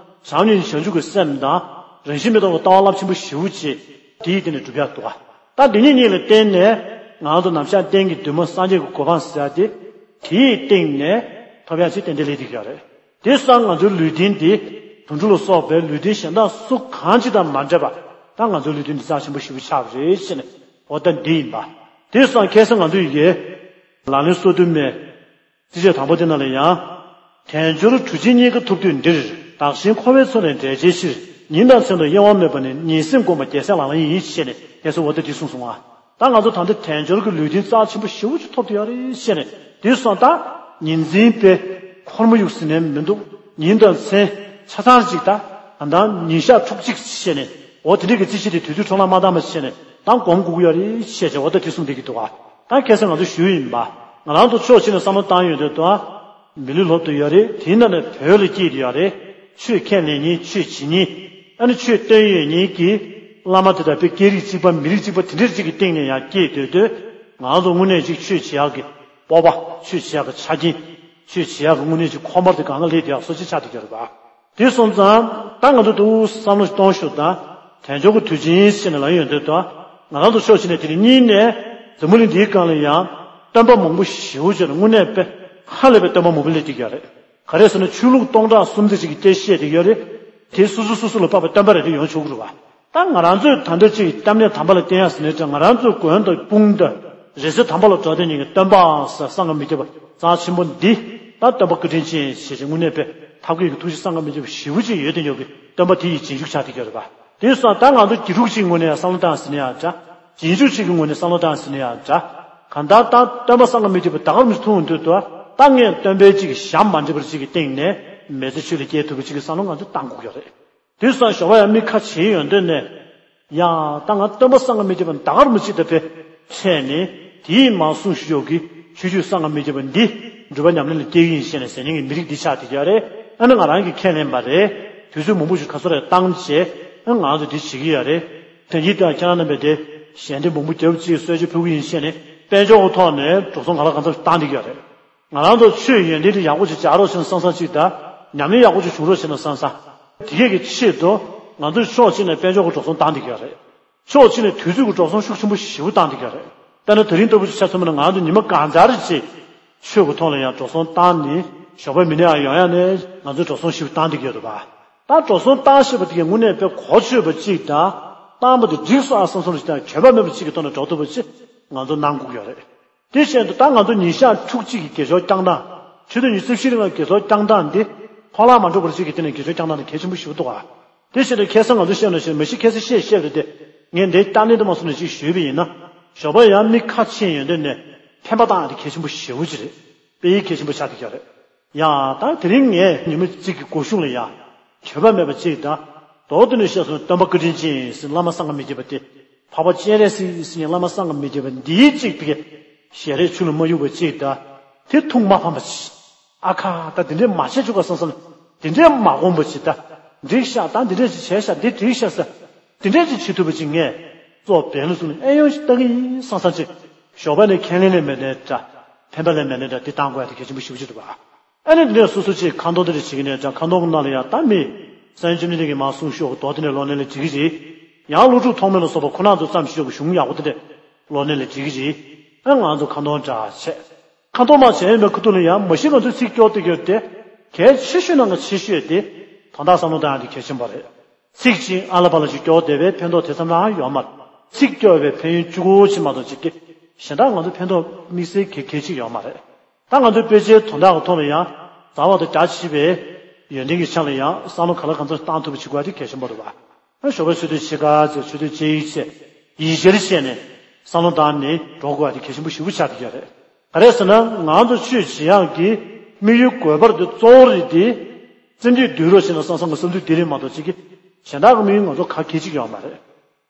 བྱམས་སྙིང་རྗེ་བྱང་ཆུབ་ཀྱི་སེམས་དང་། རང་བཞིན་མི་རྟོག་པའི་ལྟ་བ་རླབས་ཆེན་པོ་ཞེ་པོ་ཅིག་དེའི་སྟེང་ནས་གྲུབ་ཡག་འདུག་ག་ད་འདི་གཉིས་གཉིས་ལ་བརྟེན་ནས་ང་ཚོ་ནམ་ཞག་གཏན་གྱི་འདུན་མ་སངས་རྒྱས་ཀྱི་གོ་འཕང་ཟེར་ཡག་དེ། དེའི་སྟེང་ནས་ཐོབ་ཡག་ཅིག་ཏན་ཏན་སླེབས་བསྡད་ཀྱི་ཡོད་རེད། དེ་སོང་ང་ཚོའི་ལུས་རྟེན་འདི་དུད་འགྲོ་ལ་སོགས་པའི་ལུས་རྟེན་གཞན་དག་སུ་གང་ཅིག་དང་མ་འདྲ་བ། ད་ང་ཚོའི་ལུས་རྟེན་འདི་རྩ་ཆེན་པོ་ཞེ་པོ་ཆགས་པ་རེད་ཟེར་ནས། འོ་ད་འདི་ཡིན་པ། དེ་སོང་ཁ་སང་ང་ཚོ་ཡི་གེ་ལག་ལེན་སོ་བདུན་མའི་རྩིས་ཆད་དང་པོ་དེ་ནང་ལ་ཡང་། དལ་འབྱོར་གྲུ་ཆེན་རྙེད་དཀའ་ཐུབ་དུས་འདིར། བདག་གཞན་འཁོར་བའི་མཚོ་ལས་བསྒྲལ་བྱའི་ཕྱིར། ཉིན་དང་མཚན་དུ་གཡེང་བ་མེད་པ་ནི། ཉིན་སེམས་བསྒོམ་པ་རྒྱལ་སྲས་ལག་ལེན་ཡིན། ཞེས་ནས་ཁ་སང་འོ་ད་འདི་གསུངས་སོང་ང་། ད་ང་ཚོ་ད་ལྟ་དལ་འབྱོར་གྱི་ལུས་རྟེན་རྩ་ཆེན་པོ་ཞེ་པོ་ཅིག་ཐོབ་བསྡད་ཡོད་རེད་ཟེར་ནས། དེ་སོང་ད། ཉིན་མཚན་དཔེ་འཁོར་མོ་ཡུག་ཟེར་ནས་མི་འདུག་ཉིན་དང་མཚན་ཆ་ཚང་ཅིག་ད། ད་ལྟ་ཉིན་ཞག་ཕྲུགས་གཅིག་བྱས་ནས། འོ་དེ་འདྲ་གི་རྩིས་གཞི་དེ་དུས་ཚོད་འཕྲོ་བརླག་མ་བཏང་བ་བྱས་ནས་ད་སྒོམ་དགོས་ཀྱི་ཡོད་རེད་ཟེར་བྱས་འོ་ད་དེ་གསུངས་བསྡད་ཀྱི་འདུག་ག་ད་ཁ་སང་ང་ཚོ་ཞུས་ཡིན་པ། ང་རང་ཚོ་ཕྱོགས་གཅིག་ནས་བསམ་བློ་བཏང་ཡོང་དུས་ད། མི་ལུས་ལོབས་བསྡད་ཡོད་རེད། དེའི་ནང་ནས་བོད་ལ་སྐྱེས་བསྡད་ཡོད་རེད། ཆོས་ཁས་ལེན་མཁན་ཆོས་བྱེད་མཁན། ཨ་ནི་ཆོས་སྟོན་ཡོད་མཁན་གྱི་བླ་མ་དེ་དག་དཔེ་སྐད་རིགས་གཅིག་པ་མི་རིགས་གཅིག་པ་དེ་འདྲ་གཅིག་གི་སྟེང་ནས་ཡང་སྐྱེས་སྡོད་དུས། ང་ཚོ་དངོས་གནས་གཅིག་ཆོས་བྱེད་ཡག་གི་སྤོབས་པ། ཆོས་བྱེད་ཡག་གི་ཆ་རྐྱེན། ཆོས་བྱེད་ཡག་གི་དངོས་གནས་གཅིག་ཁོག་དམར་དེ་སྒང་ག་སླེབས་བསྡད་ཡག་བཟོ་ཅིག་ཆགས་བསྡད་ཀྱི་ཡོད་རེད་པ། དེ་སོང་ཙང་ད་ང་ཚོ་འདུག་བསམ་བློ་གཏོང་ཤོག་ད། དལ་འབྱོར་གྱི་དུས་ཆེན་ཟེར་ནས་ལབ་ཡོང་དུས་ད། ང་རང་ཚོ་ཕྱོགས་གཅིག་ནས་དེ་རིང་གཉིས་ནས་འཛམ་བུ་གླིང་འདིའི་སྒང་ལ་ཡང་སྟོན་པ་མང་པོ་ཞེ་པོ་ཅིག་དངོས་གནས་དཔེ་ཧ་ལས་པའི་སྟོན་པ་མང་པོ་སླེབས་བསྡད་ཀྱི་ཡོད་རེད། ག་རེ་ཟེར་ན་ཆོས་ལུགས་སྟོང་ཕྲག་གསུམ་ཙམ་ཅིག་གི་སྐད་བཤད་བསྡད་ཀྱི་ཡོད་རེད། དེ་སོ་སོ་སོ་སོ་ལ་དཔག་པའི་སྟོན་པ་རེ་རེ་ཡོང་ཆོག་གི་རེད་པ། ད་ང་རང་ཚོས་ད་ལྟ་ཅིག་སྐྱབས་གནས་དམ་པ་ལ་བསྟེན་ཡག་ཟེར་ནའི་འདྲ། ང་རང་ཚོའི་མགོན་དང་དཔུང་དང་རིག་འཛིན་དམ་པ་ལ་འགྲོ་བསྡད་མཁན་གྱི་སྟོན་པ་ཟེར་གསང་སྔགས་མི་བརྗེད་པ་རྩ་ཆེན་པོ་འདི། ད་སྟོན་པ་བཀའ་དྲིན་ཅན་ཞེས་བྱ་དངོས་གནས་དཔེ་ཐབས་མཁས་ཀྱི་ཐུགས་རྗེ་གསང་སྔགས་མི་བརྗེད་པ་ཞེ་པོ་ཅིག་ཡོད་དེ་ཡོད་ཀྱི་སྟོན་པ་དེ་ཡི་རྗེས་འཇུག་ཆགས་བསྡད་ཀྱི་ཡོད་རེད་པ། དེ་སོང་ད་ང་ཚོ་དགེ་ཕྲུག་ཅིག་ངོས་ནས་ཡང་བསམ་བློ་བཏང་ཟེར་ན་ཡང་འདྲ། རྗེས་འཇུག་ཅིག་གི་ངོས་ནས་བསམ་བློ་བཏང་ཟེར་ན་ཡང་འདྲ། གང་ལྟར་ད་སྟོན་པ་གསང་སྔགས་མི་བརྗེད་པ་ད་ག་རང་མི་ཐུག་འདུག་ཏུ། ད་ངས་སྟོན་པའི་ཅིག་གི་ཞྭ་མ་འདྲེས་པར་ཅིག་གི་སྟེང་ནས་མི་ཚེ་ཆོས་ལ་སྐྱེལ་ཐུབ་པ་ཅིག་གི་བསམ་བློ་ང་ཚོས་བཏང་དགོས་ཀྱི་རེད། དེ་སོང་ཞོགས་པ་ཡང་མིག་ཁ་ཕྱེ་ཡོང་དུས་ནས། ཡ། ད་ང་སྟོན་པ་གསང་སྔགས་མི་བརྗེད་པ་ད་ག་རང་མི་ཅིག་ད་དཔེ་ཕྱེ་ནས་དེའི་མ་གསུང་ཞུ་ཞོག་གི་ཆོས་བརྒྱུད་གསང་སྔགས་མི་བརྗེད་པ་འདི་སྒྲུབ་པ་ཉམས་ལེན་ལ་སྐྱེལ་གྱི་ཡིན་ཞེས་ནས་ཟེར་མཁན་གྱི་མི་རིགས་འདི་ཆགས་བསྡད་ཀྱི་ཡོད་རེད། ཨ་ནི་ང་རང་གིས་ཁས་ལེན་པ་རེད། དུས་ཚོད་མང་པོ་ཞིག་ག་ཚོད་རེ་བཏང་བྱས། ཨ་ང་ཚོ་འདི་བྱེད་ཀྱི་ཡོད་རེད། དེ་འདྲའི་སྟེང་ཁྱེད་རང་རྣམ་པས་དེ་ཞལ་འདེབས་མང་པོ་རྒྱབ་ཅིག་གསོལ་ཇ་ཕུལ་གྱི་ཡིན་ཞེས་ནས་དཔལ་འབྱོར་གྱི་ཐོག་ནས་འགྲོ་སོང་གང་ལ་གང་འཚམ་བཏང་བསྡད་ཀྱི་ཡོད་རེད། ང་རང་ཚོ་ཆོས་ཡོན་ཏན་དེ་ཡག་པོ་ཅིག་སྦྱར་རོགས་བྱས་ན་བསམ་བསམ་ཅིག་དང་། ཉམས་ལེན་ཡག་པོ་ཅིག་བྱུང་རོགས་བྱས་ན་བསམ་བསམ། དེ་གས་ཀྱི་ཆེད་དུ་ང་ཚོས་ཕྱོགས་གཅིག་ནས་དཔལ་འབྱོར་གྱི་འགྲོ་སོང་བཏང་བསྡད་ཀྱི་ཡོད་རེད། ཕྱོགས་གཅིག་ནས་དུས་ཚོད་ཀྱི་འགྲོ་སོང་ཤུགས་ཆེན་པོ་ཞེ་པོ་བཏང་བསྡད་ཀྱི་ཡོད་རེད། དཔེར་ན་དེ་རིང་ལྟ་བུ་ཅིག་ཆ་མཚོན་པ་ན་ང་ཚོ་ཉི་མ་གང་ཟག་རེ་ཅིག་ཆོས་ཀྱི་ཐོག་ལ་ཡང་འགྲོ་སོང་བཏང་ནས་ཞོགས་པ་མི་ནས་ཡང་ཡོང་ཡ་ནས་ང་ཚོས་འགྲོ་སོང་ཞེ་པོ་བཏང་བསྡད་ཀྱི་ཡོད་རེད་པ། ད་འགྲོ་སོང་བཏང་ཤེས་པ་དེ་གས་དངོས་གནས་དཔེ་གོ་ཆོད་པ་ཅིག་དང་། བཏང་བ་དེ་འགྲིག་སོང་ཨ་བསམ་བསམ་ཞིག་དང་། གྱོད་པ་མེད་པ་ཅིག་གི་ཐོག་ནས་འགྲོ་ཐུབ་པ་ཅིག་ང་ཚོ་གནང་དགོས་ཀྱི་ཡོད་རེད། དེ་བཞིན་དུ་ད་ང་ཚོ་ཉིན་ཞག་ཕྲུགས་གཅིག་གི་སྒེར་གཅོད་བསྐྱངས་སྟངས། ཆུ་ཚོད་ཉི་ཤུ་རྩ་བཞི་རིང་ལ་སྒེར་གཅོད་བསྐྱངས་སྟངས་འདི་འཕྲོ་བརླག་མ་འགྲོ་བར་ཅིག་གི་སྟེང་ནས་སྒེར་གཅོད་བསྐྱངས་སྟངས་དེ་གལ་ཆེན་པོ་ཞིག་འདུག་ག་དེ་བཞིན་དུ་ཁ་སང་ང་ཚོ་བཤད་ན་བཤད། མ་གཞི་ཁ་སང་བཤད་བཤད་རེད་དེ། ངས་འདིའི་རྟགས་ལན་དུ་མ་སོང་ནས་ཅིག་ཞུས་པ་ཡིན་ན། ཞོགས་པ་ཡང་མིག་ཁ་ཕྱེ་ཡོང་དུས་ནས་འཕེན་པ་བཏང་ཡ་དེ་གལ་ཆེན་པོ་ཞེ་པོ་ཅིག་རེད། དཔེ་ཡིད་གལ་ཆེན་པོ་ཆགས་བསྡད་ཀྱི་ཡོད་རེད། ཡ། ད་དེ་རིང་ངས་ཉི་མ་གཅིག་གི་གོ་གཞུང་ལ་ཡ། གྱོད་པ་མེད་པ་གཅིག་དང་། མདོར་བསྡུས་ནས་བཤད་སོང་ན་སྟོན་པ་བཀའ་དྲིན་ཅན་ཟེར་བླ་མ་གསང་སྔགས་མི་བརྗེད་པ་དེ། འཕགས་པ་སྤྱན་རས་གཟིགས་ཟེར་མཁན་བླ་མ་གསང་སྔགས་མི་བརྗེད་པ་འདིའི་གཅིག་པའི་ཞལ་རས་ཆུ་ལ་མ་གཡུག་པ་གཅིག་དང་། དེ་ཐུགས་མ་ཕམ་པ་གཅིག་ཨ་ཁ། ད་འདི་འདྲས་མ་བྱེད་ཆོག་ག་བསམ་བསམ། འདི་འདྲས་མ་དགོངས་པ་གཅིག་དང་། འགྲིག་ཤག་ད་འདི་འདྲས་ཅིག་བྱས་ཤག་འདི་འགྲིག་ཤག་ཟེར། འདི་འདྲས་ཅིག་བྱེད་ཐུབ་པ་ཅིག་ངས་གཙོ་བོ་བལ་ལུང་ཚུགས་ནས་ཨེ་ཡོང་ཞིག་ལྟ་གི་ཡིན་བསམ་བསམ་ཅིག་ཞོགས་པ་ནས་ཁས་ལེན་ལས་མེད་ནའི་འདྲ། འཕེན་པ་ལས་མེད་ནའི་འདྲ། འདི་བཏང་དགོས་ཡ་དེ་གལ་ཆེན་པོ་ཞེ་པོ་ཅིག་རེད་པ། ཨ་ནི་འདི་ནས་སོ་སོ་ཅིག་ཁ་འདོན་དེ་འདྲ་བྱེད་ཀྱི་ནའི་འདྲ། ཁ་འདོན་གྱི་ནང་ལ་ཡང་ད་མི་སངས་རྒྱས་བཅོམ་ལྡན་འདས་ཀྱིས་མར་གསུངས་ཤོག་གི་མདོ་དེ་འདྲས་ཀློག་ནའི་ལས་འགྲིག་གི་རེད། ཡང་ཀླུ་སྒྲུབ་ཐོགས་མེད་ལ་སོགས་པ་ཁོ་རང་ཚོ་བརྩམས་ཤོག་གི་གཞུང་ཡག་པོ་དེ་འདྲས་ཀློག་ནའི་ལས་འགྲིག་གི་རེད། ཨ་ང་ཚོ་ཁ་འདོན་འདྲ་བྱས། ཁ་འདོན་མར་བྱས་ཡོད་མེད་ཁ་ཐུག་ལ་ཡང་མ་གཞི་ང་ཚོས་ཚིག་སྐྱོར་དེ་གྱུར་ཏེ། གལ་ཆེ་ཤོས་ནང་གི་ཆེ་ཤོས་དེ་དོན་དག་བསམ་བློ་བཏང་ཡ་དེ་གལ་ཆེན་པོ་རེད། ཚིག་གཅིག་ཨ་ལ་པ་ལ་ཅིག་སྐྱོར་བསྡད་པའི་ཕན་ཐོགས་དེ་ཙམ་རང་ཡོད་མ་རེད། ཚིག་སྐྱོར་བའི་ཕན་ཡོན་གཅིག་པོ་ཅིག་མ་གཏོགས་ཅིག་གིས་གཞན་དག་ང་ཚོ་ཕན་ཐོགས་དམིགས་བསལ་གྱི་གལ་ཆེ་ཡོད་མ་རེད། ད་ང་ཚོའི་དཔེ་ཆའི་དོན་དག་གི་ཐོག་ལ་ཡང་རྩ་བ་དང་རྒྱ་ཆེ་བའི་ཡོན་ཏན་གྱི་ཆ་ལ་ཡང་བསམ་བློ་གང་ལ་གང་འཚམ་བཏང་ཐུབ་པ་བྱེད་དགོས་པ་དེ་གལ་ཆེན་པོ་རེད་པ། ཨ་ཞོགས་པའི་ཆུ་ཚོད་ཕྱེད་ཀ་ཙམ། ཆུ་ཚོད་ཕྱེད་ཀ་ཙམ་ཡིད་ཆེས་བྱས་ནས་བསམ་བློ་བཏང་ནས་འགྲོ་དགོས་པ་དེ་གལ་ཆེན་པོ་ཞེ་པོ་ཆགས་བསྡད་ཀྱི་ཡོད་རེད། ག་རེ་ཟེར་ན་ང་ཚོ་ཆོས་བྱེད་ཡག་གི་དམིགས་ཡུལ་དགོས་པ་དེ་གཙོ་བོ་རེད་དེ། སེམས་རྒྱུད་འདུལ་རོགས་བྱས་ན་བསམ་བསམ་གྱི་བསམ་ཚུལ་དེ་རེད་མ་གཏོགས་ཅིག་གིས་གཞན་དག་གི་དམིགས་ཡུལ་ང་ཚོ་ག་གེ་ཅིག་ཡོད་མ་རེད།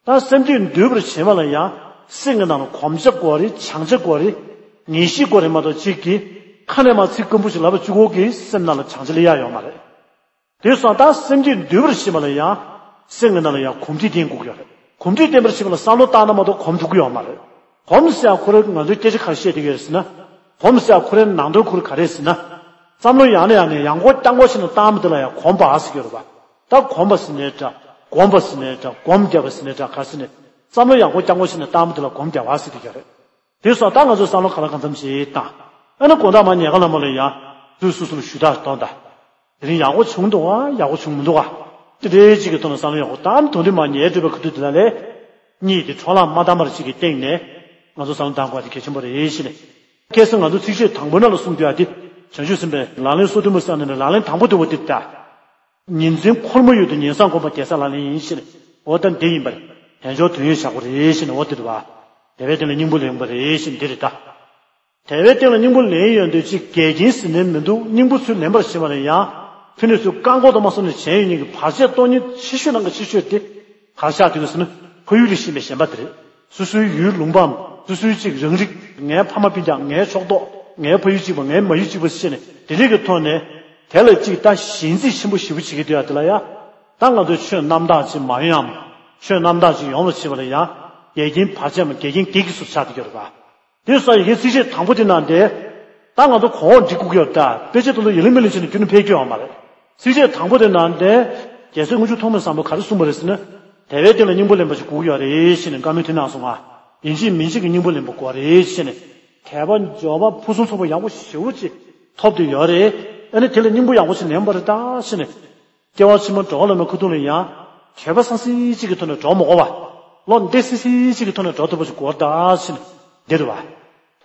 ད་སེམས་རྒྱུད་འདུལ་བར་བྱེད་པ་ལ་ཡང་ སེམས་ཀྱི་ནང་ལ་གོམས་ཆ་དགོས་རེད། བྱང་ཆ་དགོས་རེད། ངེས་ཤེས་དགོས་རེད་མ་གཏོགས་གཅིག་གིས་ཁ་ནས་མར་ཚིག་སྐམ་པོ་ཞིག་ལབ་པ་གཅིག་པོ་གིས་སེམས་ནང་ལ་བྱང་ཆ་སླེབས་ཡག་ཡོད་མ་རེད། དེ་སོང་ཙང་ད་སེམས་བསྐྱེད་འདུལ་བར་བྱེད་པ་ལ་ཡང་སེམས་ཀྱི་ནང་ལ་ཡང་གོམས་འདྲིས་ལྡན་དགོས་ཀྱི་ཡོད་རེད། གོམས་འདྲིས་ལྡན་པར་བྱེད་པ་ལ་བསམ་བློ་བཏང་ན་མ་གཏོགས་གོམས་ཐུབ་ཀྱི་ཡོད་མ་རེད། གོམས་ཟེར་ཡག་ཁོ་རང་ང་ཚོས་སྐད་ཆ་ག་རེ་བཤད་བསྡད་ཀྱི་ཡོད་རེད་ཟེར་ན། གོམས་ཟེར་ཡག་ཁོ་རའི་ནང་དོན་ཁོ་རང་ག་རེ་རེད་ཟེར་ན། བསམ་བློ་ཡང་ནས་ཡང་ནས་ཡང་སྐོར་རྐྱང་སྐོར་བྱས་ནས་བཏང་བ་དེ་ལ་ཡང་གོམས་པ་ཟེར་གྱི་ཡོད་རེད་པ། ད་གོམས་པ་ཟེར་ནའི་འདྲ། གོམས་པ་ཟེར་ནའི་འདྲ། སྒོམ་བརྒྱབ་པ་ཟེར་ནའི་འདྲ། ག་རེ་ཟེར་ནའི། བསམ་བློ་ཡང་སྐོར་རྐྱང་སྐོར་བྱས་ནས་བཏང་བ་དེ་ལ་གོམས་བརྒྱབ་པ་ཟེར་གྱི་ཡོད་རེད། དེ་སོང་ཙང་ད་ང་ཚོས་བསམ་བློ་གང་ལ་གང་འཚམ་ཞིག་བཏང་། ཨ་ནི་དགོང་དག་མར་ཉལ་ཁ་ལ་མར་ལ་ཡ། དུས་སོ་སོ་ལ་ཞུ་དག་གཏོང་དང་། དེ་རིང་ཡག་པོ་བྱུང་འདུག་ག་ཡག་པོ་བྱུང་མི་འདུག་ག་དེ་འདྲའི་གཅིག་གི་ཐོག་ནས་བསམ་བློ་ཡག་པོ་བཏང་། དོན་དུ་མར་ཉལ་འགྲོ་བའི་ཁ་ཐུག་དེ་ལ་ལས། གཉིད་དེ་འཕྲོ་བརླག་མ་བཏང་བར་གཅིག་གི་སྟེང་ནས། ང་ཚོ་བསམ་བློ་བཏང་དགོས་པ་དེ་གལ་ཆེན་པོ་རེད་ཤེས་ནས། ཁ་སང་ང་ཚོ་ཚིགས་བཅད་དང་པོའི་ནང་ལ་གསུངས་དུས་ཨ་དེ། བྱང་ཆུབ་སེམས་དཔའི་ལག་ལེན་སོ་བདུན་པ་བསམ་ནས་ལག་ལེན་དང་པོ་དེ་འོ་དེ་ལྟ། ཉིན་མཚན་འཁོར་མོ་ཡུལ་དུ་ཉེར་བཟང་སྒོམ་པ་རྒྱལ་སྲས་ལག་ལེན་ཡིན་ཞེས་ནས་འོ་ད་འདི་ཡིན་པར་དལ་འབྱོར་དོན་ཡོད་བཞག་པ་རེད་ཞེས་ནས་འོ་དེ་རེད་བ། དལ་བའི་སྟེང་ལ་སྙིང་པོ་ལེན་པ་རེད་ཞེས་འདི་རེད་ད། དལ་བའི་སྟེང་ལ་སྙིང་པོ་ལེན་ཡོང་དུས་ཅིག་འགལ་རྐྱེན་ཟེར་ནས་མི་འདུག་སྙིང་པོ་ཚུར་ལེན་པར་བྱེད་པ་ལ་ཡང་ཕན་ནུས་ཚུར་བཀག་འགོག་དང་མ་སོང་ནས་བྱས་ཡོད་ཉིད་ཀྱི་བར་ཆད་གཏོང་ཉིད་ཆེ་ཤོས་ནང་གི་ཆེ་ཤོས་དེ་གར་ཤག་དུས་ཟེར་ན་ཕ་ཡུལ་ལ་ཤེས་པའི་ཞེན་པ་དེ་རེད། སོ་སོའི་ཡུལ་ལུང་པའམ་སོ་སོའི་ཅིག་རང་རིགས། ངའི་ཕ་མ་སྤུན་ཀྱག་ངའི་ཕྱོགས་གཏོགས། ངའི་ཕ་ཡུལ་གཅིག་པ། ངའི་མ་ཡུལ་གཅིག་པ་ཟེར་ནས་དེ་རིགས་ཀྱི་ཐོག་ནས་དེ་ལ་ཅིག་ད་ཞེན་ཚིག་ཆེན་པོ་ཞེ་པོ་བྱེད་ཀྱི་འདུག་ཡ། དེ་ལ་ཡ་ད་ང་ཚོས་ཆོས་རྣམ་དག་ཅིག་མ་ཡོང་ཡམ། ཆོས་རྣམ་དག་ཅིག་ཡོང་བར་བྱེད་པ་ལ་ཡ་འགལ་རྐྱེན་བར་ཆད་མ་འགལ་རྐྱེན་བརྒྱད་ཀྱི་ཟུར་ཆགས་ཀྱི་ཡོད་རེད་པ། དེ་སོགས་ཡི་གེའི་ཚིགས་བཅད་དང་པོ་དེ་ནང་དེ། ད་ང་ཚོ་གོང་འོག་འགྲིག་དགོས་ཀྱི་ཡོད་ད། དཔེ་ཆ་དེ་ཚོ་ཡི་ལིང་མི་ལིང་བྱས་ནས་ཁྱོན་ནས་ཕལ་སྐྱོན་ཡོད་མ་རེད། ཚིགས་བཅད་དང་པོ་དེ་ནང་དེ། རྒྱལ་སྲས་དངུལ་ཆུ་ཐོགས་མེད་བཟང་པོས་ག་རེ་གསུངས་པ་རེད་ཟེར་ན། དལ་བའི་སྟེང་ལ་སྙིང་པོ་ལེན་པ་ཞིག་དགོས་ཀྱི་ཡོད་རེད་ཞེས་ནས་བཀའ་མོལ་དེ་གནང་སོང་ང་། ཡིན་གཅིག་མིན་གཅིག་གི་སྙིང་པོ་ལེན་པ་དགོས་རེད་ཞེས་ནས། དད་པ་འབྱོར་པ་ཕུན་སུམ་ཚོགས་པ་ཡག་པོ་ཞེ་པོ་ཅིག་ཐོབ་བསྡད་ཡོད་རེད། ཨ་ནི་དེ་ལ་སྙིང་པོ་ཡག་པོ་ཞིག་ལེན་པ་རེད་ད་ཞེས་ནས། སྐྱེ་བ་ཕྱི་མ་འགྲོ་བ་ལ་མ་ཁུ་ཐུག་ལ་ཡང་། དད་པ་སང་སིང་གཅིག་གི་ཐོག་ནས་འགྲོ་མ་དགོས་པ། བློ་བདེ་སིང་སིང་གཅིག་གི་ཐོག་ནས་འགྲོ་ཐུབ་པ་ཞིག་དགོས་རེད་ད་ཞེས་ནས་འདི་རེད་བ།